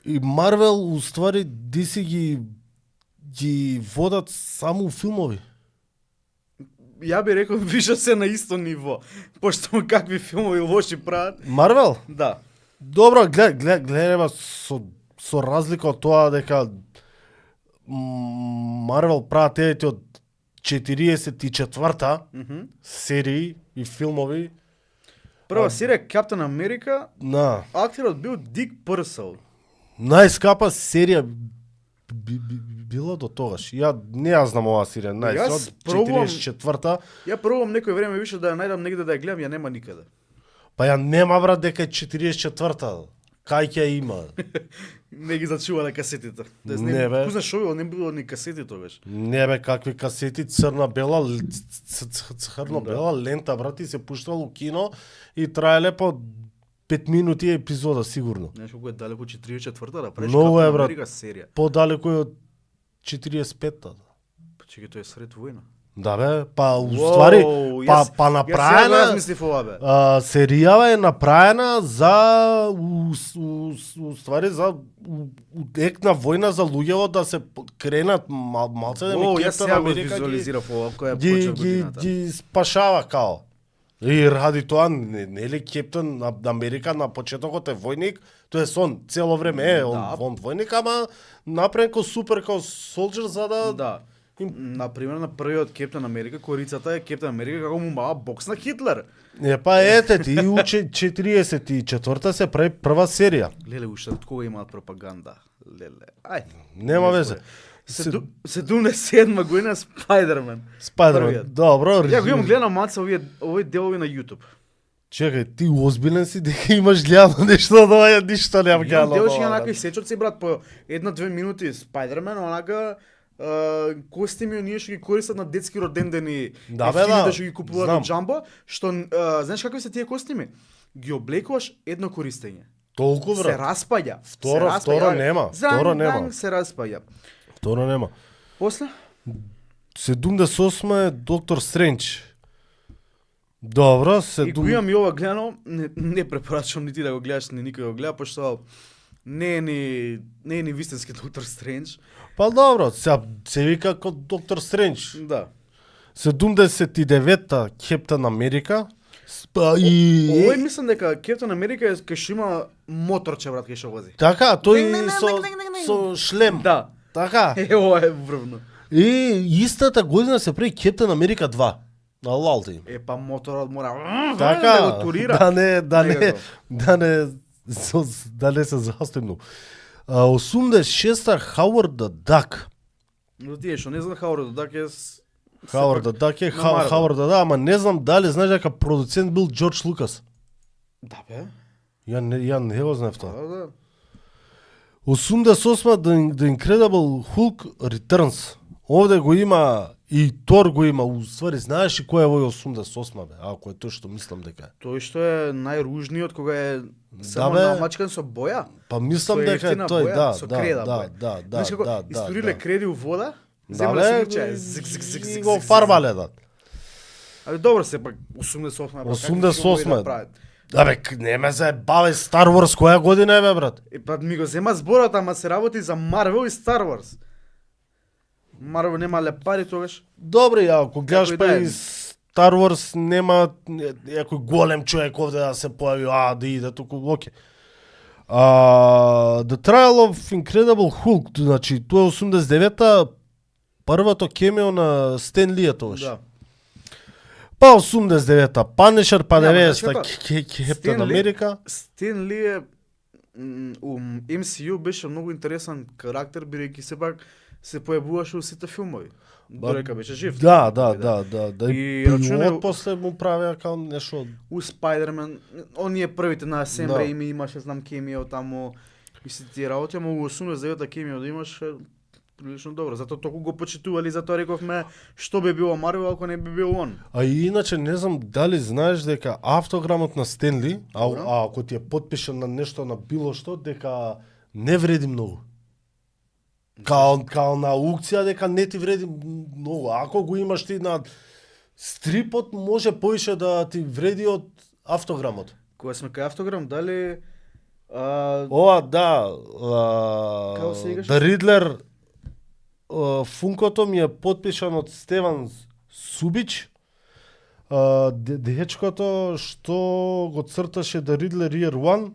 И Марвел, уствари, DC ги водат само филмови. Ја би рекол више се на исто ниво, пошто какви филмови лоши прават. Марвел? Да. Добро, гледај со разлика од тоа дека Марвел прават едите од 44-та серии и филмови. Прва серија Каптен Америка, На актерот бил Дик Пърсел. најскапа серија била до тогаш. Ја не ја знам оваа серија, Јас од пробувам- 44-та. Ја пробувам некој време више да ја најдам негде да ја гледам, ја нема никаде. Па ја нема брат дека е 44-та. Кај ќе ја има? Не ги зачувале касетите. Не, бе. Знаеш што не било ни касети тогаш. Не бе, какви касети, црна-бела, црно-бела лента, брат, и се пуштало у кино и траеле по 5 минути епизода, сигурно. Знаеш колку е далеко 44-та да правиш Многу е, Каптен брат. Америка серија. По-далеко е од 45-та. Па чекај, тоа е сред војна. Да бе, па уствари, па Јас ја направена, размислив ова бе. серијава е направена за уствари за ек на војна за луѓето да се кренат малце да ми Јас Кептен сега го Америка визуализирав ова која ги, почна ги, годината. ги спашава као. И ради тоа, нели Кептен Америка на почетокот е војник, тоа е сон цело време е он војник, ама направен ко супер ко солџер за да Да. Например, на првиот Кептен Америка, корицата е Кептен Америка како му мава бокс на Хитлер. Не, па ете ти, у 44-та се прави прва серија. Леле, уште од кога имаат пропаганда? Леле, ајде. Нема везе. 77 година Спайдермен. Спайдермен, Првиот. добро. Ја го имам гледано маца овие делови на YouTube. Чекај, ти озбилен си дека имаш гледано нешто од ова, ништо немам гледано. Делови на някакви сечоци, брат, по 1-2 минути Спайдермен, онака костими оние што ги користат на детски родендени, Да, бе, ефтини да. што ги купуваат Знам. од Джамбо, што знаеш какви се тие костими? Ги облекуваш едно користење. Толку Се брат. распаѓа. Второ- се второ распаѓа. нема, Зан, второ нема. дан, се распаѓа. Второ нема. После? 78 е Доктор Стрендж. Добро, И го имам и ова гледано, не препорачувам ни ти да го гледаш, ни никој го гледа, пошто не е ни вистински Доктор Стрендж. Па добро, се вика како Доктор Стрендж. Да. 79-та Кептен Америка. И Овој мислам дека Кептен Америка е кај што има моторче, брат, кај што вози. така, тој со шлем. Да. Така. Ова е врвно. И истата година се прави Кептен Америка 2 на Лалти. Па моторот мора Така, да го турира. да не се застемну. 86-та Хауард the Duck. Но тие што не знам Хауард Дак е Хауард the Duck е на Марвел. Хауард the Duck, ама не знам дали знаеш дека продуцент бил Џорџ Лукас. Да бе. Ја не го знаев тоа. Да. 88 The Incredible Hulk Returns. Овде го има и Тор го има. Уствари, знаеш ли кој е овој 88 бе? Ако е тоа што мислам дека е. Тој што е најружниот кога е само бе. намачкан со боја. Па мислам Со дека е ефтина тој, боја, да, со да, креда да, боја. да, да, Знаеш како да, историле да. креди у вода, Да, земале бе, се зик зик зик зик. го зик, фарбале да. Абе добро се пак 88 бе, 88 прават. Абе, не ме заебавај Star Wars која година е бе брат? Па ми го зема зборот, ама се работи за Марвел и Star Wars. Марвел нема лепари тогаш. Добре, ако гледаш Некој па да и е. Star Wars нема некој голем човек овде да се појави, да иде туку, оке. The Trial of Incredible Hulk, значи тоа е 89-та, првото кемео на Стен Ли е тогаш. Да. Па 89-та Punisher, па Нема, 90-та знаеш Кептен Стен Ли- Америка. Стен Ли е у MCU беше многу интересен карактер, бидејќи сепак се појавуваше у сите филмови. Додека беше жив. Да. И И рачуне- пилот после му правеа као нешто. У Спайдермен, оние првите на Сем Да. Рейми имаше, знам, кемио таму и си тие работи, ама у 89-та кемио да имаше прилично добро. Затоа толку го почитували, затоа рековме што би било Марвел ако не би бил он. А и иначе не знам дали знаеш дека автограмот на Стенли, Добро. ако ти е подпишан на нешто на било што, дека не вреди многу. Као на аукција дека не ти вреди многу. Ако го имаш ти на стрипот, може поише да ти вреди од автограмот. Кога сме кај автограм, дали Ова да, Како се викаш? The Riddler Функото ми е подпишан од Стеван Субич. Дечкото што го црташе The Riddler Year One,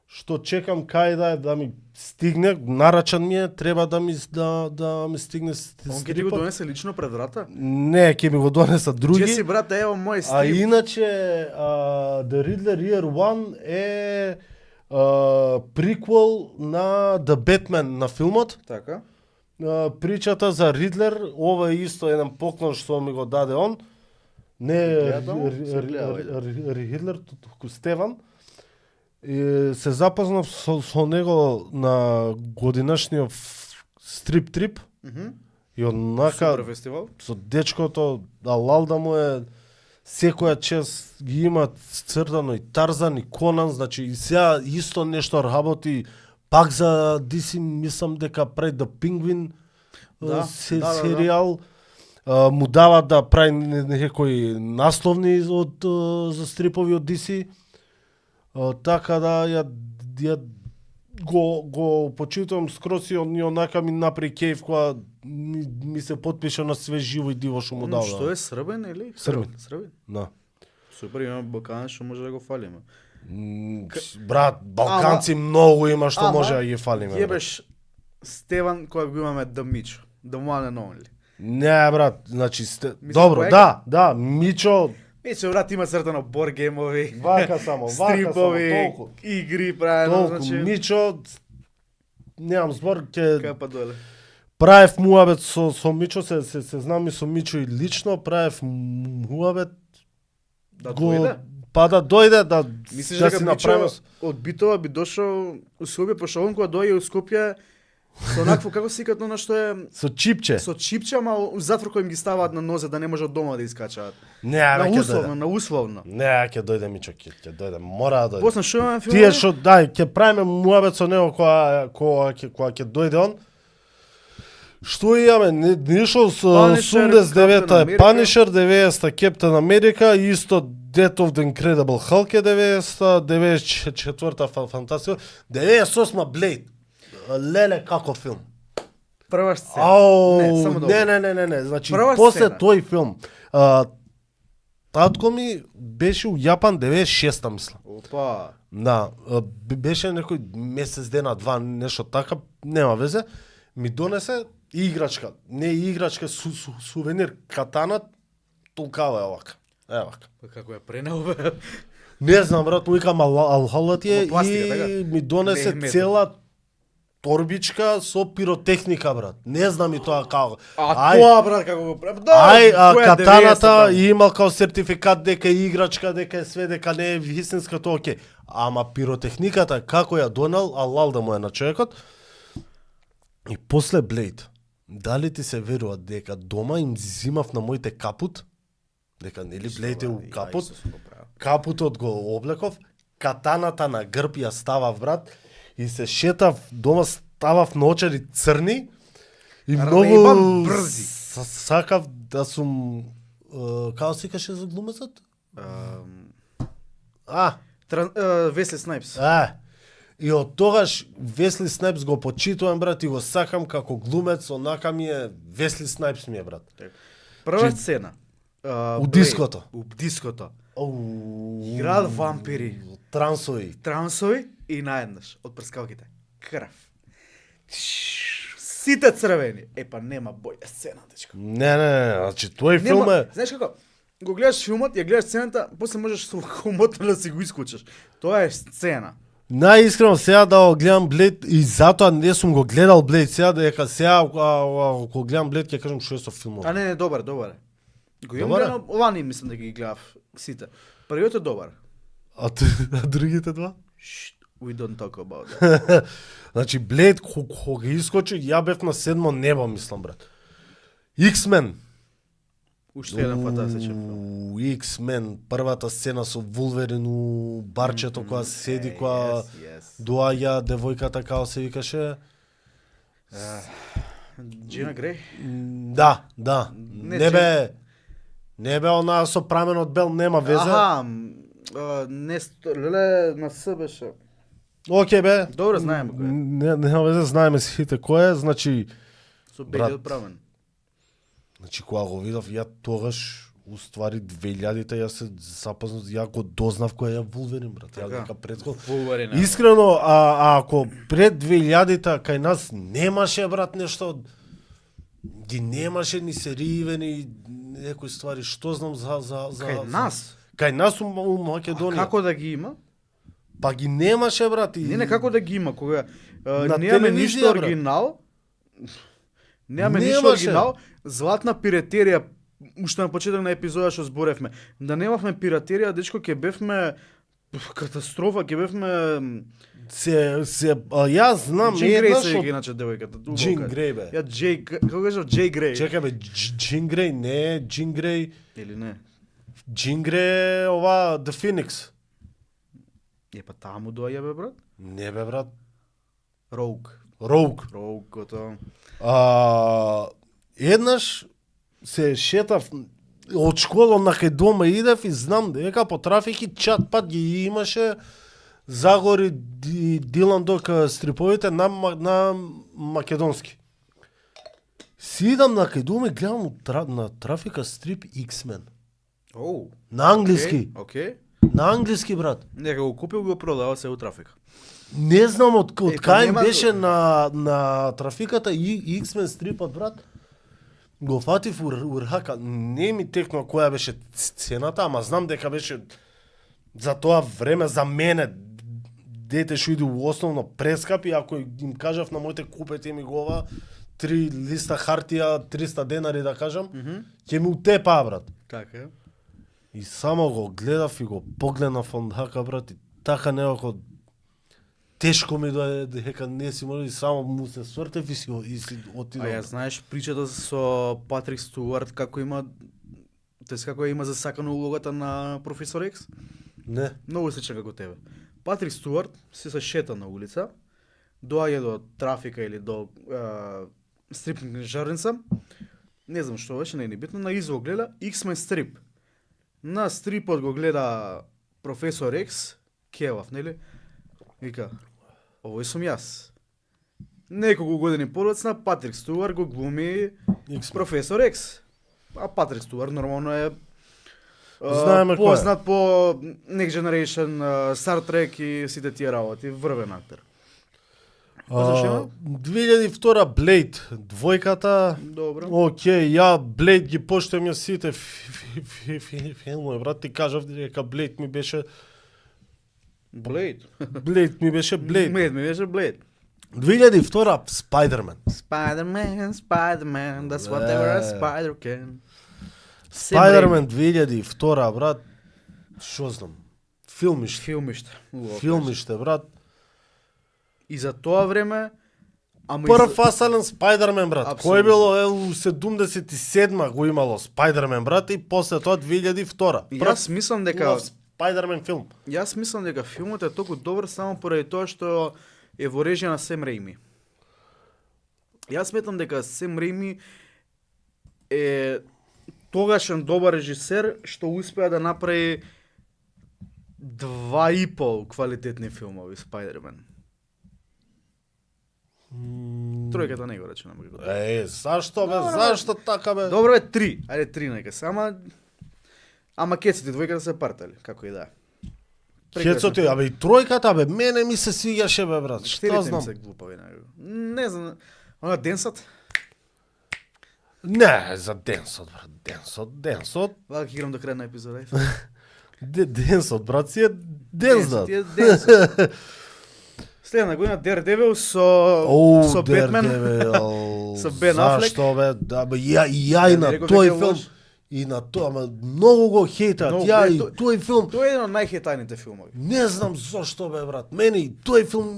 што чекам кај да ми стигне, нарачан ми е, треба да ми стигне Он ќе ти го стрипот. донесе лично пред врата? Не, ќе ми го донесат други. Джеси, брате, ево мој А стрип. иначе The Riddler Year One е приквел на The Batman на филмот. Така. Причата за Ридлер, ова е исто еден поклон што ми го даде он. Не Гледам, се гледа, Ридлер, туку Стеван. И се запознав со него на годинашниот стрип трип и однака Супер фестивал. со дечкото алал да му е секоја чест ги има цртано и Тарзан и Конан, значи и сега исто нешто работи пак за DC, мислам дека прави The Penguin Да, да. серијал. Му дават да прави некои насловни за стрипови од DC. Така да ја го почитувам скроз и онака ми напри кејф кога ми се потпиша на све живо и диво што му дава. Што е србен или? Србен. Србен. Да. Супер, има Балкан што може да го фалиме. Брат, балканци многу има што ама, може да ги фалиме. брат. Јебеш Стеван кога го имаме The Мичо, The One and Only. Не, брат, значи Мислиш, добро, кој е? да, Мичо, Мичо, брат, има цртано боргеймови, вака само, стрипови, толку. игри правено, Толку значи... Мичо, немам збор, ќе Кај па доле. правев муабет со Мичо, се знам и со Мичо и лично, правев муабет, Да дојде? па да дојде, да Мислиш да дека си Мичо направиме. од Битова би дошол у Скопје, пошто он кога дојде у Скопје, со онакво, како се викат на што е, Со чипче. со чипче, ама у затвор кој им ги ставаат на нозе да не може од дома да искачаат. Не, На бе, ќе условно, дојде. на условно. Не, ќе дојде Мичо, ќе дојде, мора да дојде. После што имаме филм? Тие што ќе правиме муабет со него кога ќе дојде он. Што имаме? Нешто со Punisher, 89-та Captain е America. Punisher, 90-та Captain America, исто Death of the Incredible Hulk е 90-та, 94-та Фантастика, 98-та Blade. Леле, како филм. Прва сцена. Ау, Не, само добро. не. Значи, Прва после сцена. тој филм, татко ми беше у Јапан 96-та, мислам. Опа. Да, беше некој месец дена, два, нешто така, нема везе. Ми донесе играчка, не играчка, сувенир, катанат, толкава е овака. Евака. Па како ја пренел, бе? Не знам, брат, му викам алхалат е Во пластика, и така? ми донесе Не е метал. цела торбичка со пиротехника, брат. Не знам и тоа како. А тоа, брат, како го прави? Катаната и имал као сертификат дека е играчка, дека е све, дека не е вистинска, тоа окей. Ама пиротехниката, како ја донел, алал да му е на човекот. И после Блейд, дали ти се верува дека дома им зимав на моите капут? Дека нели Блейд е у капут? Капутот го облеков, катаната на грб ја ставав, брат, и се шетав дома, ставав на очари црни и Рейбан многу брзи. сакав да сум како се каше за глумецот? Весли Снайпс. И од тогаш Весли Снайпс го почитувам, брат, и го сакам како глумец, онака ми е Весли Снайпс ми е, брат. Прва сцена. У диското. У диското. Оу, Играат вампири. Трансови. Трансови и наеднаш од прскалките. Крв. Сите црвени. Епа нема боља сцена, дечко. Не, значи тој филм е... Знаеш како? Го гледаш филмот, ја гледаш сцената, после можеш со комота да си го исклучиш. Тоа е сцена. Најискрено сега да го гледам Блейд и затоа не сум го гледал Блейд сега, дека сега ако гледам Блейд ќе кажам што е со филмот. А не, добар е. Го имам Добар е? гледано, ова не мислам да ги гледав сите. Првиот е добар. А другите два? We don't talk about that. Значи Блейд кога искочи, ја бев на 7 небо, мислам, брат. X-Men. Уште еден фантастичен филм. X-Men, првата сцена со Вулверин у барчето кога седи, кога доаѓа девојката као се викаше. Джина Греј? Да. Не, Не бе она со праменот бел, нема везе. Аха, леле на С беше. Океј бе. Добро знаеме кој е. Нема везе, знаеме сите кој е, значи Со Брат. бели одправен. Значи кога го видов ја тогаш уствари 2000-та ја се запознав, ја го дознав кој е Вулверин, брат. Ја Така. дека предход. Вулверин. Искрено, ако пред 2000-та кај нас немаше, брат, нешто, ги немаше ни серииве, ни некои ствари, што знам за Кај нас? Кај нас у Македонија. Како да ги има? Па ги немаше, брат. И... Не, како да ги има, кога На немаме телевизија, ништо брат. оригинал. Немаме ништо Немаше. оригинал. Златна пиратерија, уште на почеток на епизода што зборевме. Да немавме пиратерија, дечко, ќе бевме катастрофа, ќе бевме Јас знам Джин Грей еднаш се од- вика иначе девојката. Джин Грей, бе. Ја Джей, како кажав Джей Грей. Чекај бе, Джин Грей, не, Джин Грей. Или не? Джин Грей е ова The Phoenix. Па таа му доаѓа бе брат? Не бе, брат. Роуг. Роуг. Роугото. Еднаш се шетав од школа на кај дома идев и знам дека по трафики чат пат ги имаше Загори Дилан Док стриповите на македонски. Си идам на кај дома и гледам на трафика стрип X-Men. Оу. На англиски. Океј. На англиски, брат. Нека го купил, го продава се у трафик. Не знам од па кај нема- беше на трафиката и X-Men стрипот, брат. Го фатив урхака. Не ми текнува која беше цената, ама знам дека беше за тоа време за мене дете што иде у основно прескапи, ако им кажав на моите купете ми го ова 3 листа хартија, 300 денари да кажам, ќе ми утепа, брат. Така. И само го гледав и го погледнав ондака, брат, и така некако тешко ми дојде дека не си може и само му се свртев и си отидов. А ја знаеш причата со Патрик Стюарт како има како ја има засакана улогата на професор Екс? Не. Многу сличен како тебе. Патрик Стюарт се шета на улица, доаѓа до трафика или до стрип книжарница, не знам што беше, не е битно, на изво гледа X-Men стрип. На стрипот го гледа професор Екс, кевав, нели? Вика, овој сум јас. Неколку години подоцна Патрик Стюарт го глуми X-Men. професор Екс. А Патрик Стюарт нормално е Знаеме кој е. познат по Next Generation, Star Trek и сите тие работи, врвен актер. Познаеш има? 2002 Blade, двојката. Добро. Океј, ја Blade ги поштам ја сите филмови, брат, ти кажав дека Blade ми беше Blade. Blade. Мед ми беше Blade. 2002 Spider-Man. Spider-Man, that's whatever a spider can. Spider-Man 2002, брат. Шо знам? Филмиште. Филмиште. Убаво Филмиште, брат. И за тоа време, ама Прв фасален Spider-Man, брат. Апсолутно. Кој било у 77 го имало Spider-Man, брат, и после тоа 2002. Јас мислам дека Убав Spider-Man филм. Јас мислам дека филмот е толку добар само поради тоа што е во режија на Сем Рейми. Јас сметам дека Сем Рейми е тогашен добар режисер што успеа да направи 2,5 квалитетни филмови Spider-Man. Тројката не го реченам како. Зашто бе? Добро, бе. Зашто така бе? Добро е 3. Ајде 3 нека се. Ама кеците двојката се партали, како и да е. Кецоти, абе и тројката бе, мене ми се свиѓаше бе, брат. Што Четирите ми знам? се глупави него. Не знам. Она Денсот, Не, за Денсот, брат. Денсот. вака ќе играм до крај на епизода. Денсот, брат, си е Денсот. Ти е Денсот. Следна година Daredevil со Бетмен. Со Бен Афлек. Зашто бе? Да бе, ја и на не реков тој дека е филм. лош. И на тоа, ама многу го хейтат. Многу, Ја бе, и тој филм. Тоа е еден од најхетаните филмови. Не знам зашто бе, брат. Мене и тој филм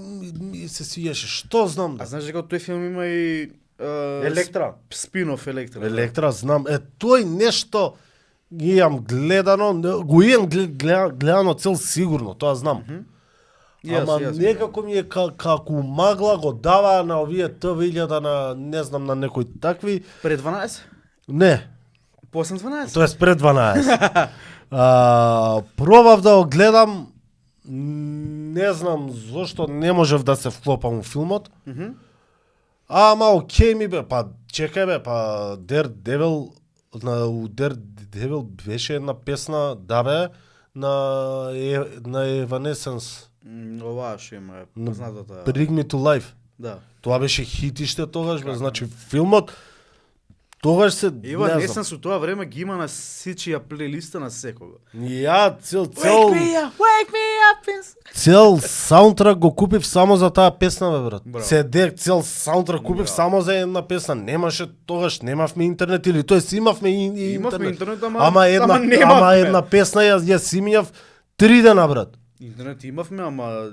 ми се свиеше. Што знам? А знаеш дека од тој филм има и Електра. спин-оф Електра. Електра, знам. Тој нешто ги имам гледано, го имам гледано цел сигурно, тоа знам. Ама некако ми е како магла го дава на овие ТВ-љата на, не знам, на некои такви. Пред 12? Не, После 12? тоа е пред 12. Пробав да го гледам, не знам зошто не можев да се вклопам у филмот. Ама окей ми бе, па чекај бе, па Daredevil у Daredevil беше една песна, да бе, на Evanescence, Оваа што има На познатата. Bring Me to Life. Да. Тоа беше хитиште тогаш, бе, Како значи филмот тогаш се Ева, не не знам. сам со тоа време ги има на сичија плейлиста на секого. Ја цел wake me up. цел саундтрак го купив само за таа песна, бе, брат. Браво. CD цел саундтрак купив Браво. само за една песна. Немаше тогаш, немавме интернет или тоест имавме и Имавме интернет. интернет, ама Ама немавме. една песна ја симијав 3 дена, брат. Интернет имавме, ама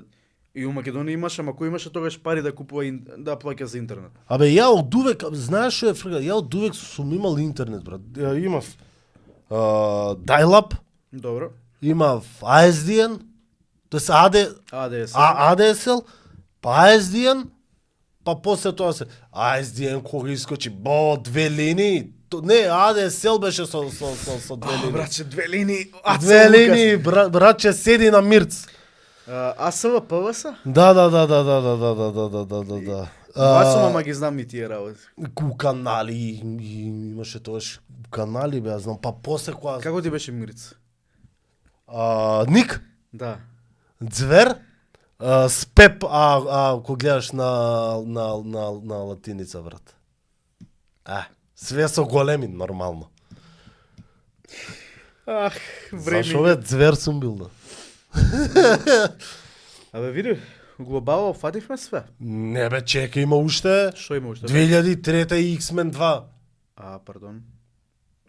и у Македонија имаше, ама кој имаше тогаш пари да купува да плаќа за интернет? Абе ја одувек, знаеш што е фрга, ја одувек сум имал интернет, брат. Имав dial-up, Добро. имав ASDN, тоест АДС. ADSL, па ASDN, па после тоа се ASDN кога искочи, две линии. Не, ADSL беше со две линии. Братче, две линии. Две линии, братче седи на мирц. АСВ ПВС? Да. Аз сум, ама ги знам и тие работи. Канали, имаше тоаш канали, бе, ја знам, па после кога... Како ти беше Мирица? Ник, Да. Звер, Спеп, кога гледаш на латиница, брат. Све со големи, нормално. Ах, Зашо време. бе, Звер сум бил, да. Абе, види, глобално фативме све. Не бе, чека, има уште Што има уште? 2003 и X-Men 2, Пардон.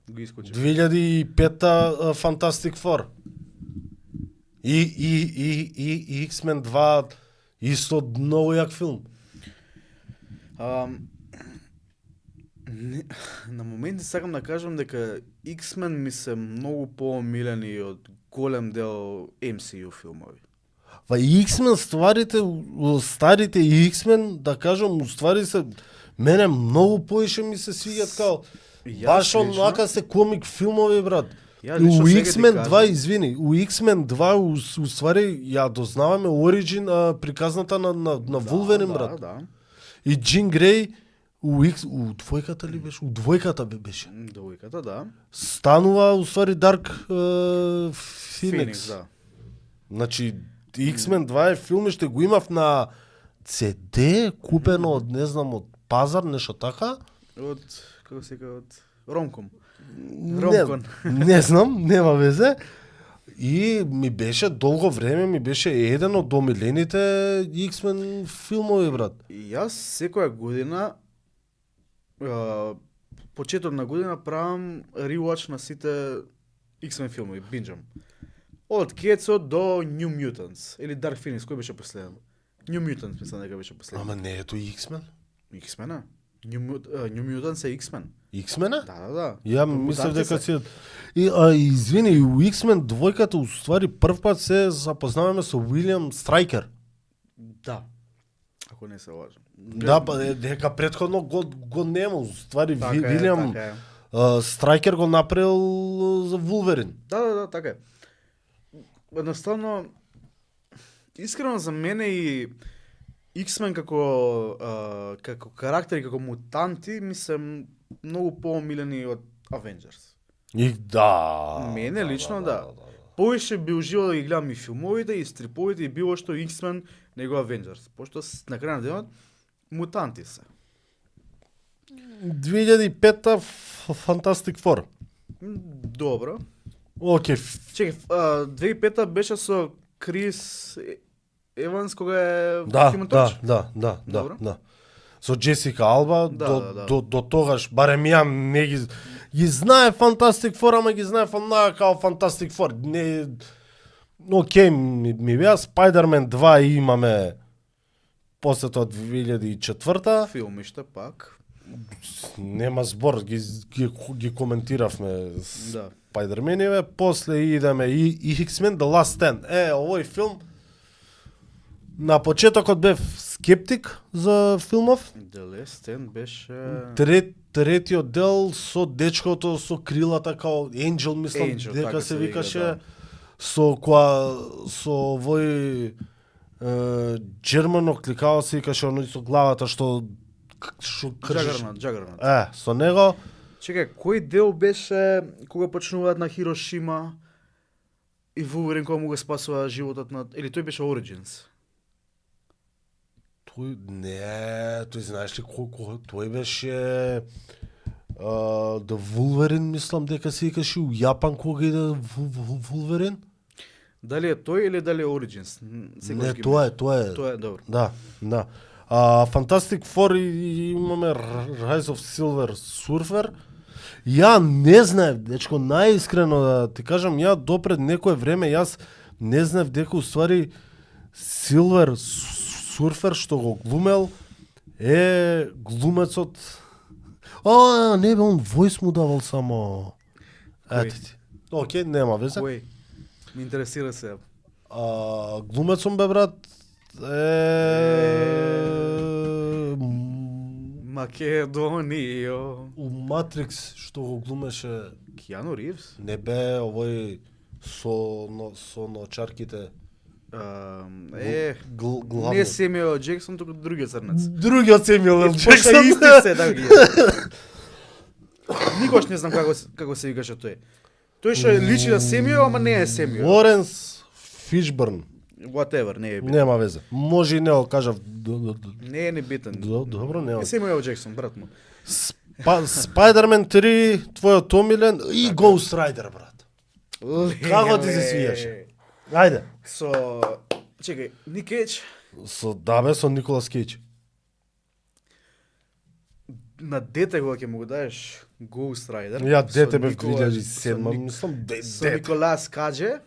Го искочи. 2005 Fantastic Four. И X-Men 2 исто многу јак филм. На моменти сакам да кажам дека X-Men ми се многу поомилени од голем дел MCU филмови. Па и X-Men старите и X-Men, да кажам, уствари се мене многу поише ми се свиѓат као Јас баш лично- онака се комик филмови, брат. Ја У лично сега ти X-Men кажам- 2, извини, у X-Men 2 уствари ја дознаваме оригин приказната на Wolverine, брат. Да. И Джин Грей у двојката ли беше? У двојката беше. Довиката, да. Станува уствари Дарк Феникс. да. Значи X-Men 2 филм што го имав на CD, купено од не знам од пазар, нешто така. Од, како се кажа, од Ромком. Не, Ромкон. не знам, нема везе. И ми беше долго време, ми беше еден од омилените X-Men филмови, брат. И јас секоја година почеток на година правам rewatch на сите X-Men филмови, бинџам. Од Кецот до New Mutants или Dark Phoenix, кој беше последен? New Mutants мислам дека беше последен. Ама не ето X-Men? X-Men-а? New Mutants е X-Men. X-Men-а? Да. Ја По мислев мутанти дека се. си... Извини, у X-Men двојката уствари прв пат се запознаваме со Уилиам Страйкер. Да. Ако не се лажам. Да, па дека претходно го нема, уствари Така е, Вилиам така е. Страйкер го направил за Вулверин. Да, така е. Едноставно, искрено за мене и X-Men како карактери, како мутанти, ми се многу поомилени од Avengers. И да. Мене лично да. Повеќе би уживал да ги гледам и филмовите, и стриповите, и било што X-Men, него Avengers. Пошто на крај на денот, мутанти се. 2005-та Fantastic Four. Добро. Океј, Чекай, 2005-та беше со Крис Еванс кога е да. Добро. Со Джесика Алба Да. до тогаш барем ја не ги знае Fantastic Four, ама ги знае као Fantastic Four. Не океј, ми беа Spider-Man 2 имаме после тоа 2004-та. Филмиште пак. Нема збор, ги коментиравме Да. Spider-Man-еве, после идеме и X-Men The Last Stand. Овој филм на почетокот бев скептик за филмов. The Last Stand беше... Третиот дел со дечкото со крилата као Angel, мислам Angel, дека така се се викаше, вика, да. со овој Джермано кликао се викаше оној со главата што што кршиш. Джагарнат. Со него Чекај, кој дел беше кога почнуваат на Хирошима и Вулверин кога му го спасува животот на... Или тој беше Origins? тој знаеш ли колку тој беше The Wolverine, мислам дека се викаше у Јапан кога иде Wolverine. Дали е тој или дали е Origins? Не, тоа е. Тоа е, добро. Да. Fantastic Four и имаме Rise of Silver Surfer. Ја не знаев, дечко, најискрено да ти кажам, ја допред некое време јас не знаев дека уствари Silver Surfer што го глумел е глумецот. Не бе, он војс му давал само. Ето ти. Океј, нема везе. Кој? Ме интересира се. Глумецом бе, брат, Македонијо. у Матрикс што го глумеше. Киану Ривз? Не бе овој со ночарките. Главно. Не Семио Джексон, туку другиот црнец. Другиот Семио Л. Джексон. Джексон. Исти се, да ги. Никош не знам како се викаше тој. Тој што личи на Семио, ама не е Семио. Лоренс Фишбърн. Whatever, не е битен. Нема везе. Може и не го кажав. Не е битен. Добро, не. Е Семио Джексон, брат му. Spider-Man 3, твојот омилен и Ghost Rider, брат. Како ти се свиеше? Ајде. Чекај, Ник Кейдж. Со Николас Кейдж. На дете кога ќе му го даеш Ghost Rider. Ја дете бев со 2007, мислам Со Николас Каџе.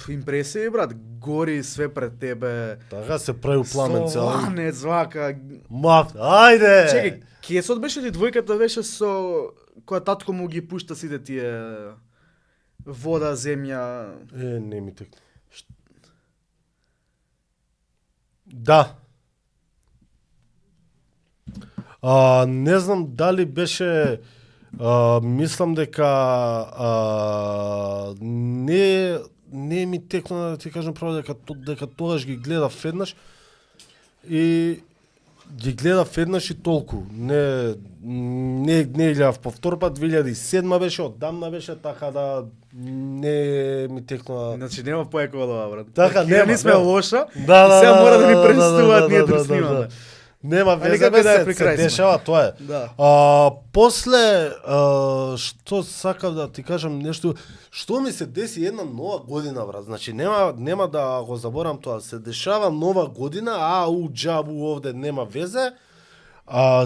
Импресија, брат, гори све пред тебе. Така се прави пламен цел. Сланец, вака. Ајде! Чекај, кесот беше ли двојката беше со која татко му ги пушта сите тие вода, земја. Не ми текна. Да. Не знам дали беше мислам дека не ми текна да ти кажам право дека тогаш ги гледав веднаш и толку. Не гледав повтор пат, 2007 беше, оддамна беше, така да не ми текна. Значи нема поекова, брат. Така, нема. Не сме лоша. Да, Сега мора да ни престуваат ние да снимаме. Нема везе, како да е се прикрај сме. дешава, тоа е. Да. После, што сакав да ти кажам нешто, што ми се деси една нова година, брат. Значи, нема да го заборам тоа. Се дешава нова година, у џабу овде нема везе.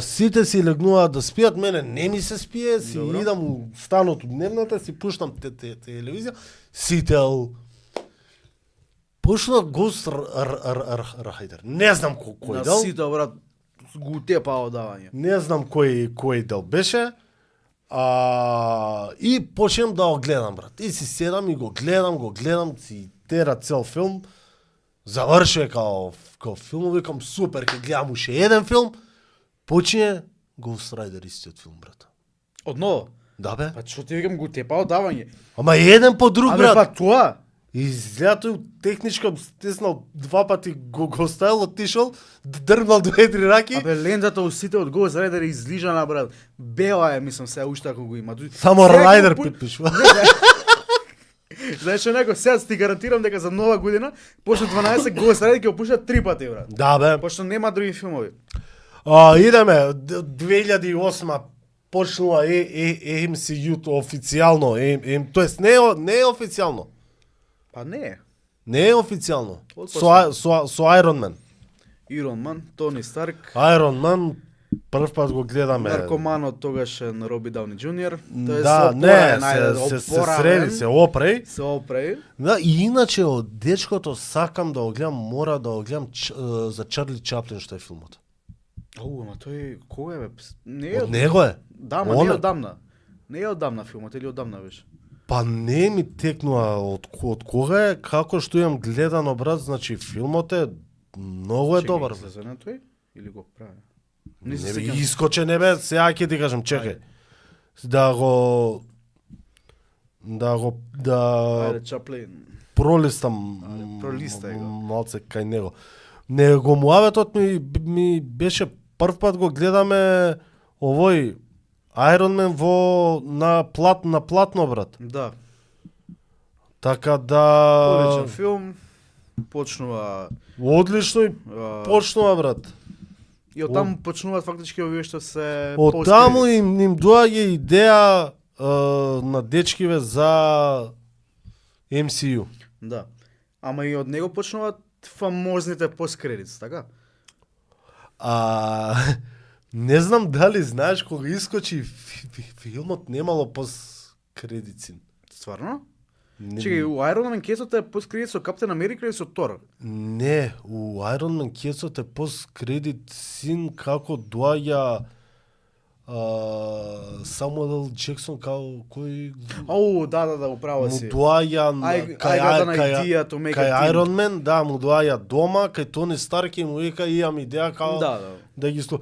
Сите си легнуваат да спијат, мене не ми се спие, си Добро. идам у станот у дневната, си пуштам телевизија, сител. Почна Ghost Rider. Не знам кој На дел. сите, брат, го тепао давање. Не знам кој дел беше. И почнем да го гледам, брат. И си седам и го гледам, си тера цел филм. Завршува као филм, викам супер, ке гледам уште еден филм. Почне Ghost Rider истиот филм, брат. Одново. Да бе. Па што ти викам го тепао давање. Ама еден по друг, Абе брат. па тоа. Изгледа тој техничка стеснал 2 пати го ставил, отишол, дргнал 2-3 раки. Абе лендата у сите од Ghost Rider е излижана, брат. Бела е, мислам се уште ако го има. Само Сега Райдер ќе пишува. Знаеш што некој, сега ти гарантирам дека за нова година, после 12 Ghost Rider ќе го пушат 3 пати, брат. Да бе. Пошто нема други филмови. Идеме 2008 почнува MCU-то официјално, тоест не е официјално. Па не. Не е официјално. Со Iron Man. Iron Man, Тони Старк, Iron Man прв пат го гледаме. наркоманот тогашен Роби Дауни Џуниор. Да, не, се среди, се опреј. Се опреј. Да, и иначе од дечкото сакам да го гледам, мора да го гледам за Чарли Чаплин што е филмот. Ама тој кога е бе? Не е Од него е. Да, ма не е одамна. Не е одамна филмот, или одамна беше? Па не ми текнува од кога е, како што имам гледано, брат, значи филмот е многу е добар. Чекај, за тој или го прави? Не би искоче не бе, сега ќе ти кажам, чекај. Да Ајде, Чаплин. пролистам Пролистај го. малце кај него. Не го муаветот ми беше прв пат го гледаме овој Iron Man на платно, брат. Да. Така да Одличен филм. Почнува одлично и а, почнува, брат. и оттаму почнуваат фактички овие што се Од таму им доаѓа идеја на дечкиве за MCU. Да. Ама и од него почнуваат фамозните посткредици, така? Не знам дали знаеш кога искочи филмот немало посткредици. Стварно? Не, Чекај, у Iron Man кесот е посткредит со Каптен Америка или со Тор? не, у Iron Man кесот е посткредит син како доаѓа Самуел Л. Джексон кој Ау, да, управо му си. доаѓа I got an idea to make a кај team. Iron Man, да, му доаѓа дома, кај Тони Старк и му вика имам идеја како Да. ги сто.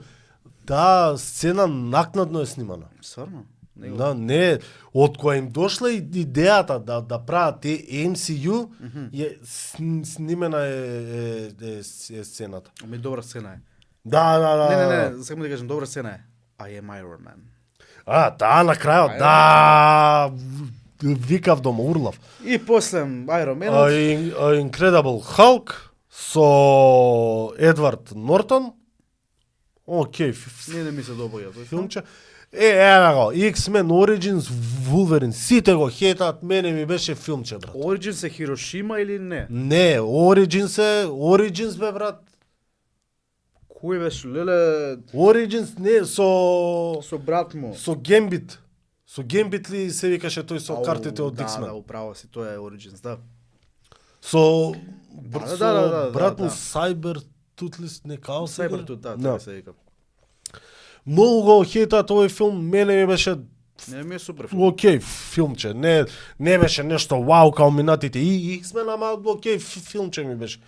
Да, сцена накнадно е снимана. Стварно? Да, не, од која им дошла идејата да прават MCU, е снимена е сцената. Ами добра сцена е. Да. Не, сакам да кажам, добра сцена е. I am Iron Man. Да, на крајот, да, викав дома, урлав. И после Iron Man. Incredible Hulk со Едвард Нортон. Океј, Не ми се добаја тој филм. филмче. Еве го, X-Men Origins Wolverine, сите го хетаат, мене ми беше филмче, брат. Origins е Хирошима или не? Не, Origins бе, брат. Кој беше, леле, Origins не, со брат му? Гембит. Со Гембит ли се викаше тој со Ау, картите од Да, X-Men? управо си, тоа е Origins, да. Со Да, брат му да. Сайбер Тутлис, не као се. Cybertooth, да, така се вика. Многу го хейтаат овој филм, мене ми беше Не ми е супер филм. окей филмче, не беше нешто вау као минатите и X-Men, ама окей филмче ми беше.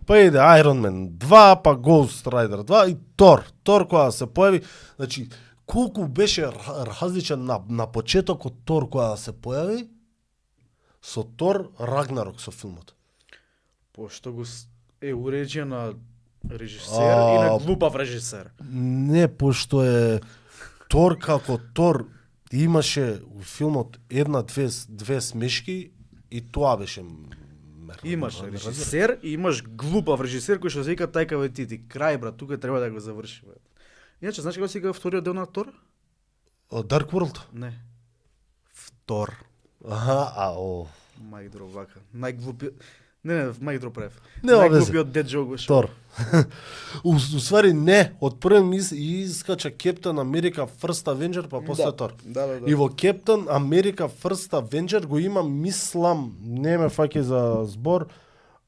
Па иде Iron Man 2, па Ghost Rider 2 и Тор кога се појави, значи колку беше различен на почетокот Тор кога се појави со Тор Рагнарок со филмот. Пошто е уреđен на режисер и на глупав режисер. Не, пошто е Тор како Тор имаше у филмот две смешки и тоа беше Имаш режисер и имаш глупав режисер кој што се вика Тајка Вајтити. Крај, брат, тука треба да го заврши, брат. Иначе, знаеш како се вика вториот дел на Тор? Dark World. Не. Втор. Мајдро вака. Најглупи... Не, Мајдро прев. Не, Најглупиот дед джок беше. Тор. Уствари не, од прв искача Captain America First Avenger, па после Тор. Да. И во Captain America First Avenger го има, мислам, не ме фаќа за збор,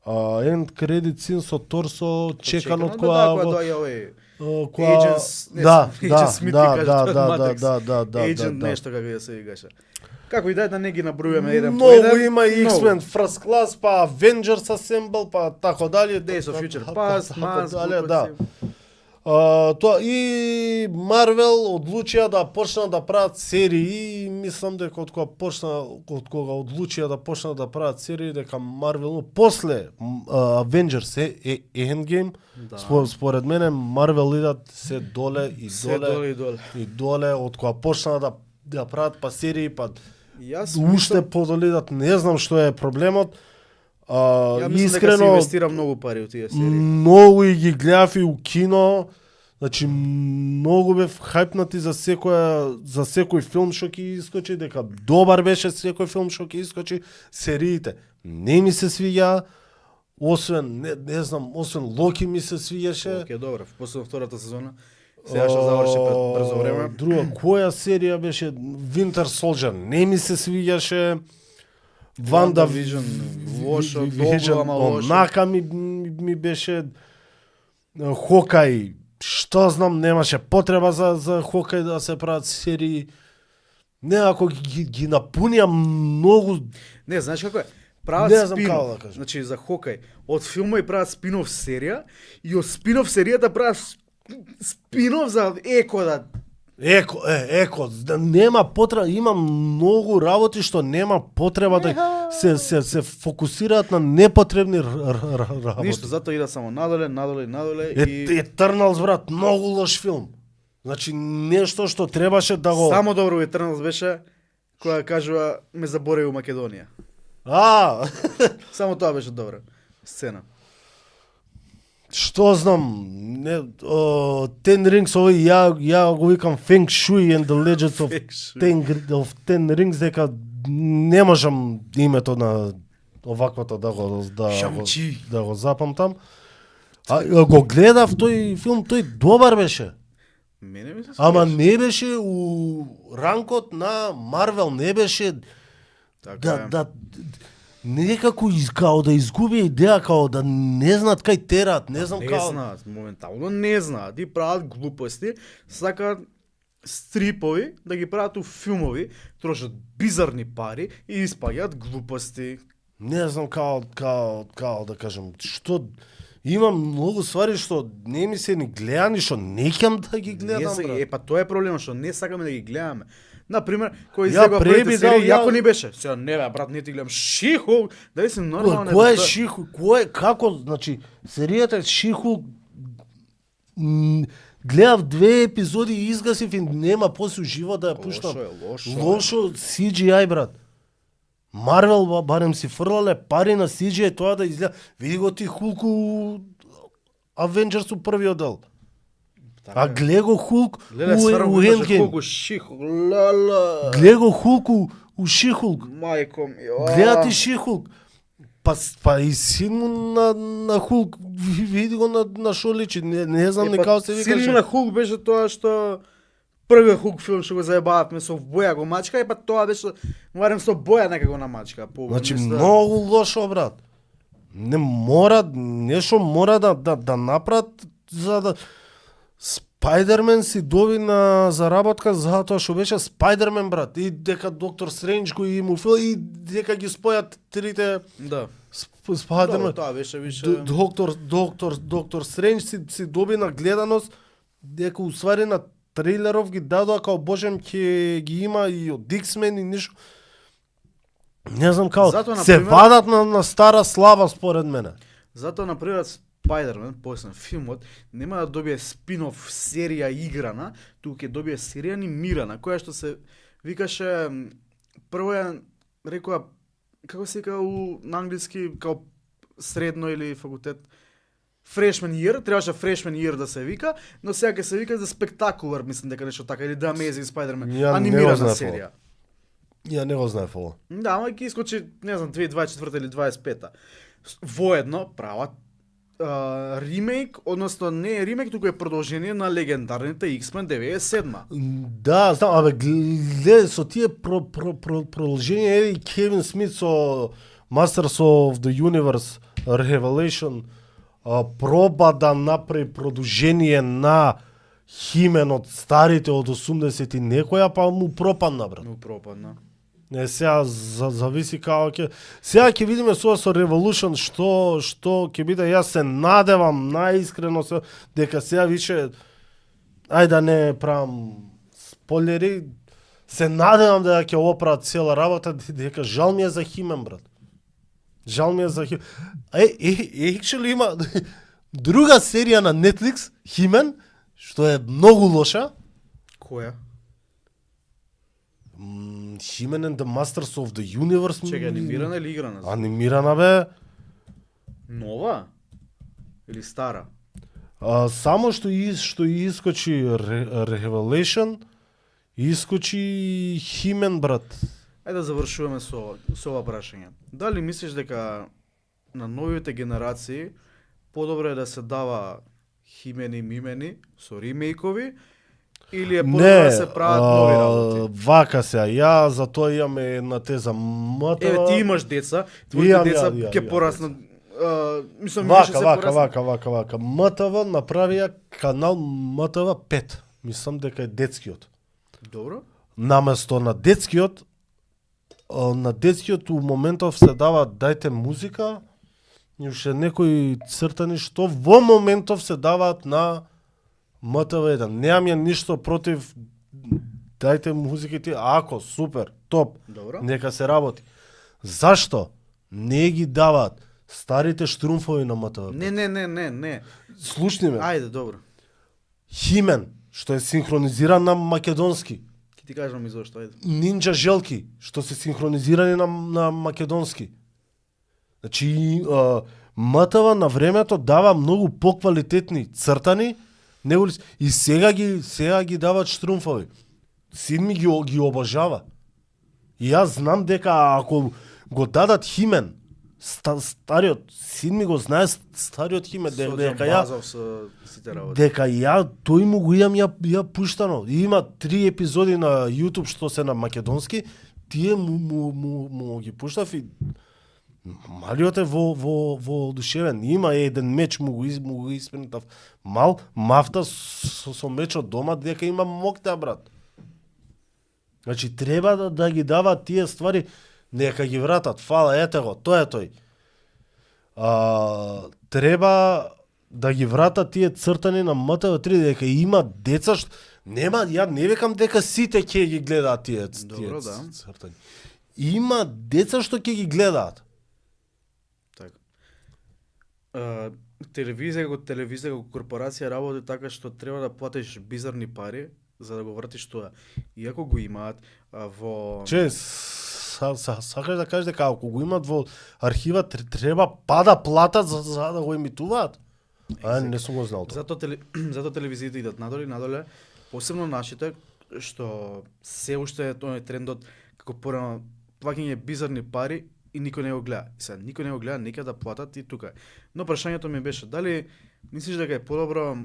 end credit scene со Тор со чеканот која доаѓа овој која Agents, да, Agent Smith ти кажа, тоа е Matrix. да. Agent нешто како ја се викаше. Како и да не ги набројуваме еден по Многу еден. има и X-Men First Class, па Avengers Assemble, па тако дали. Days of Future Past, тако Mask, дале, да. Тоа и Марвел одлучија да почнат да прават серии и мислам дека од кога одлучија да почнат да прават серии дека Марвел после Avengers е Endgame, според мене Марвел идат се доле и доле и доле од кога почнат да прават па серии па уште подолидат, не знам што е проблемот. Ја мислам дека се инвестира многу пари у тие серии. Многу и ги гледав и у кино. Значи многу бев хајпнати за секој филм што ќе искочи, дека добар беше секој филм што ќе искочи. Сериите не ми се свиѓа, освен не знам, освен Локи ми се свиѓаше. Локи е добра, после втората сезона. Сега што заврши пред брзо време. Друга која серија беше? Winter Soldier не ми се свиѓаше. WandaVision лошо, долго, ама лошо. Онака ми беше. Хокај, што знам, немаше потреба за Хокај да се прават серии. Не, ако ги напунија многу. Не, знаеш како е? Прават спинов, да, значи за Хокај. Од филма и прават спинов серија и од спинов серијата прават спинов за Еко да Еко, нема потреба, има многу работи што нема потреба да се фокусираат на непотребни работи. Ништо, затоа ида само надоле и Eternals, брат, многу лош филм. Значи, нешто што требаше да го... само добро Eternals беше која кажува ме заборави у Македонија. Само тоа беше добра сцена. Што знам, Ten Rings, овој ја го викам Feng Shui and the Legends of Ten Rings, дека не можам името на оваквото да го запамтам. Го гледав тој филм, тој добар беше. Мене ми се Ама не беше у ранкот на Марвел, не беше да некако као да изгуби идеја, као да не знаат кај терат, не знам не као... знаат, моментално не знаат. И прават глупости, сакаат стрипови да ги прават у филмови, трошат бизарни пари и испаѓаат глупости. Не знам као да кажем, што има многу ствари што не ми се ни гледани, што не ќам да ги гледам, брат. Па тоа е проблемот, што не сакаме да ги гледаме. Например, кој Ја излегува преби првите серии, дал, јако ни беше. Сега не бе, брат, не ти гледам Шихулк. Дај си нормално. Кој е Шихулк? Кој е, како, значи, серијата Шихулк гледав 2 епизоди и изгасив и нема после живот да ја пуштам. Лошо CGI, брат. Марвел барем си фрлале пари на CGI тоа да изгледа. Види го ти Hulk у Avengers у првиот дел. А гледа го Hulk у Endgame. Гледа го Hulk у Шихулк. Мајко ми. Гледа ти Шихулк. Па и син му на Hulk, види го на шо личи, не знам ни како се викаше. Син му на Hulk беше тоа што првиот Hulk филм што го заебававме со боја го мачка, и па тоа беше барем со боја некако на мачка. Значи многу лошо, брат. Не мора, нешто мора да направат за да Спајдермен си доби на заработка затоа што беше Спајдермен, брат, и дека Доктор Стрендж го имал филм и дека ги спојат трите Спајдермен. Тоа беше више Доктор Стрендж си доби на гледаност дека усвари на трейлеров ги дадоа као божем ќе ги има и од X-Men и ништо. Не знам како. Се вадат на стара слава според мене. Затоа например Спајдермен, после филмот, нема да добие спин-оф серија играна, туку ќе добие серија анимирана, која што се викаше прво ја рекоа како се вика на англиски као средно или факултет Freshman Year, требаше Freshman Year да се вика, но сега ќе се вика за спектакулар, мислам дека нешто така, или The Amazing Spider-Man, анимирана серија. Ја не го знаев ово. Да, ама ќе искочи, не знам, 2024 или 25-та. Воедно прават ремейк, односно не е ремейк, туку е продолжение на легендарните X-Men 97-ма. Да, знам, абе, гледа, со тие продолжение, еви Кевин Смит со Masters of the Universe Revelation проба да направи продолжение на Химен од старите од 80 и некоја, па му пропадна, брат. Му пропадна. Не, сега зависи како ќе... Сега ќе видиме со Revolution што ќе биде. Јас се надевам наискрено дека сега више ајде да не правам спойлери, се надевам дека ќе оправат цела работа, дека жал ми е за Химен, брат. Жал ми е за Химен. Actually има друга серија на Netflix, Химен, што е многу лоша. Која? He-Man and the Masters of the Universe. Чека, анимирана или играна? Анимирана бе. Нова? Или стара? Само што искочи Revelation, искочи He-Man, брат. Ајде да завршуваме со ова прашање. Дали мислиш дека на новите генерации подобро е да се дава Химени мимени со ремейкови, или е подобро да се прават нови работи? Вака се, ја за тоа имаме една теза. Еве, ти имаш деца, твоите деца ќе пораснат. Мислам, Вака. МТВ направија канал МТВ 5. Мислам дека е детскиот. Добро. Наместо на детскиот у моментов се дава дајте музика и уште некои цртани што во моментов се даваат на МТВ1. Немам ја ништо против дајте музиките, ако, супер, топ, Добро. нека се работи. Зашто не ги даваат старите штрумфови на МТВ? Не. Слушни ме. Ајде, добро. Химен, што е синхронизиран на македонски. Ќе ти кажам и зошто, ајде. Нинџа желки, што се синхронизирани на македонски. Значи, МТВ на времето дава многу поквалитетни цртани, и сега ги дават штрумфови. Син ми ги обожава. И јас знам дека ако го дадат Химен, стариот, син ми го знае стариот Химен, дека ја тој му го имам ја пуштано. И има 3 епизоди на YouTube што се на македонски, тие му ги пуштав и малиот е во одушевен. Има еден меч му го испринтав. Мафта со мечот дома дека има мокта, брат. Значи треба да ги дават тие ствари, нека ги вратат. Фала, ете го, тоа е тој. Треба да ги вратат тие цртани на МТВ3 дека има деца што ја не викам дека сите ќе ги гледаат тие Добро, да. цртани. Има деца што ќе ги гледаат. Така. Телевизија како корпорација работи така што треба да платиш бизарни пари за да го вратиш тоа. Иако го имаат во... Сакаш да кажеш дека ако го имат во архива, треба да платат за да го емитуваат? Не сум го знал тоа. Зато телевизиите идат надоле, посебно нашите, што се уште е тој трендот како порано плаќање бизарни пари и никој не го гледа. Сега никој не го гледа, нека да платат и тука. Но прашањето ми беше дали мислиш дека е подобро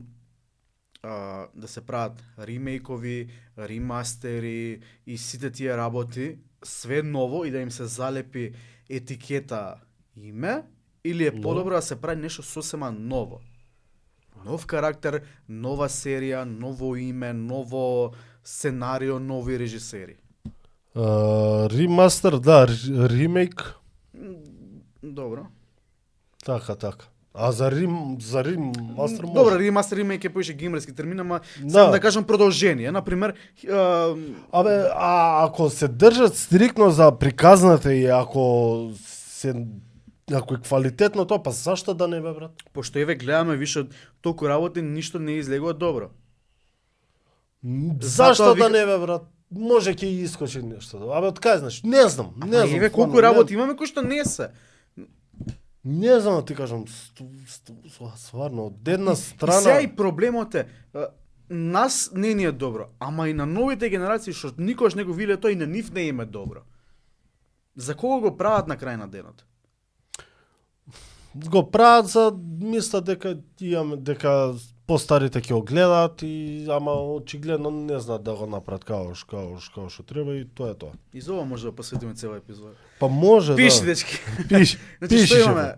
да се прават ремейкови, ремастери и сите тие работи, све ново и да им се залепи етикета име, или е подобро да се прави нешто сосема ново? Нов карактер, нова серија, ново име, ново сценарио, нови режисери. Ремастер, да, ремейк. Добро. Така. А за ремастер може. Добро, ремастер, ремейк е поише геймерски термин, ама само да кажам продолжение. Например, ако се држат стрикно за приказната и ако е квалитетно тоа, па зашто да не бе, брат? Пошто еве гледаме више толку работи, ништо не излегува добро. Зашто да не бе, брат? Може ќе искочи нешто. Од кај знаеш? Не знам. Еве колку работи имаме кои што не се. Не знам да ти кажам, стварно, од една страна... И сега и проблемот е, нас не ни е добро, ама и на новите генерации што никош не го виделе тоа и на нив не им е добро. За кого го прават на крај на денот? Го прават за мислат дека постарите ќе го гледаат ама очигледно не знаат да го направат како што треба и тоа е тоа. И за ова може да посветиме цела епизода. Па може, Пиши, да. дечки. Пиши. Значи што имаме?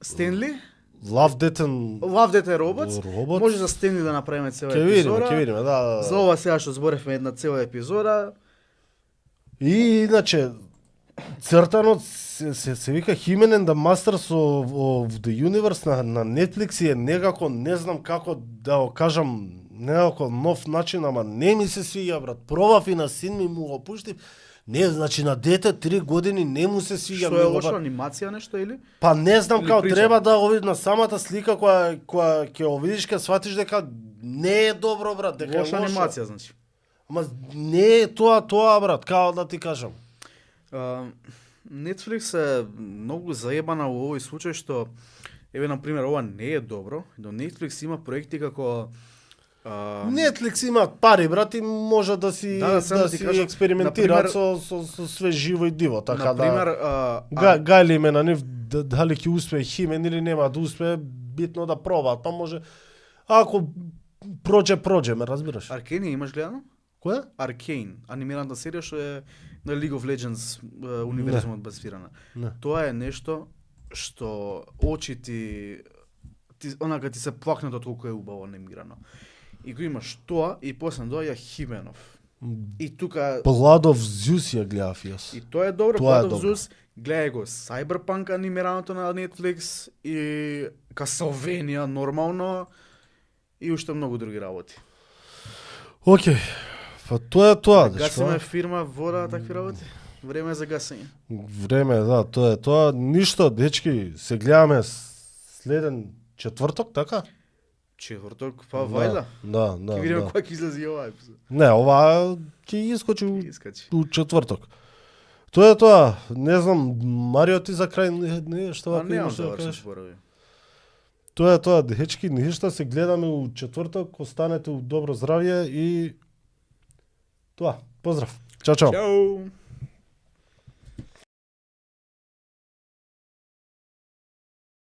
Стенли? Love, Death and Robots. Може за Стенли да направиме цела епизода. епизода. Ќе видиме, да. За ова сега што зборевме една цела епизода. И иначе цртано се вика He-Man and the Masters of the Universe на Netflix и е некако, не знам како да го кажам, некако нов начин, ама не ми се свиѓа, брат. Пробав и на син ми му го пуштив. Не, значи на дете 3 години не му се свиѓа. Што е лоша анимација нешто или? Па не знам како прича? треба да го видиш на самата слика која ќе го видиш, ќе сватиш дека не е добро, брат, дека лоша е лошо. анимација значи. Ама не е тоа, брат, како да ти кажам. Netflix е многу заебана во овој случај што еве на пример ова не е добро, но Netflix има проекти како Netflix има пари, брат, и може да си кажам, експериментираат со све живо и диво, така например, гајли ме на нив дали ќе успее Химен или нема да успее, битно да пробаат, па може ако проче, ме разбираш. Аркейн имаш гледано? Која? Аркейн, анимираната серија што е на League of Legends универзумот базирана. Тоа е нешто што очи ти онака ти се плакнат од колку е убаво анимирано. И го имаш тоа и после доаѓа Хименов. И тука Blood of Zeus ја гледав јас. И тоа е добро, Тоа е Blood of добро. Zeus, гледај го Cyberpunk анимираното на Netflix и Castlevania нормално и уште многу други работи. Океј. Па тоа е тоа, Гасиме фирма, вода, такви работи. Време е за гасење. Време е, да, тоа е тоа. Ништо, дечки, се гледаме следен четврток, така? Четврток, па вајда. Да, Ќе видиме да. кога ќе излезе и ова епизод. Не, ова ќе искочи Искачи. у четврток. Тоа е тоа. Не знам, Марио ти за крај не што А вака немам имаш да завршен кажеш? зборови. Тоа е тоа, дечки, ништо, се гледаме у четврток, останете у добро здравје и тоа. Поздрав. Чао, чао. Чао.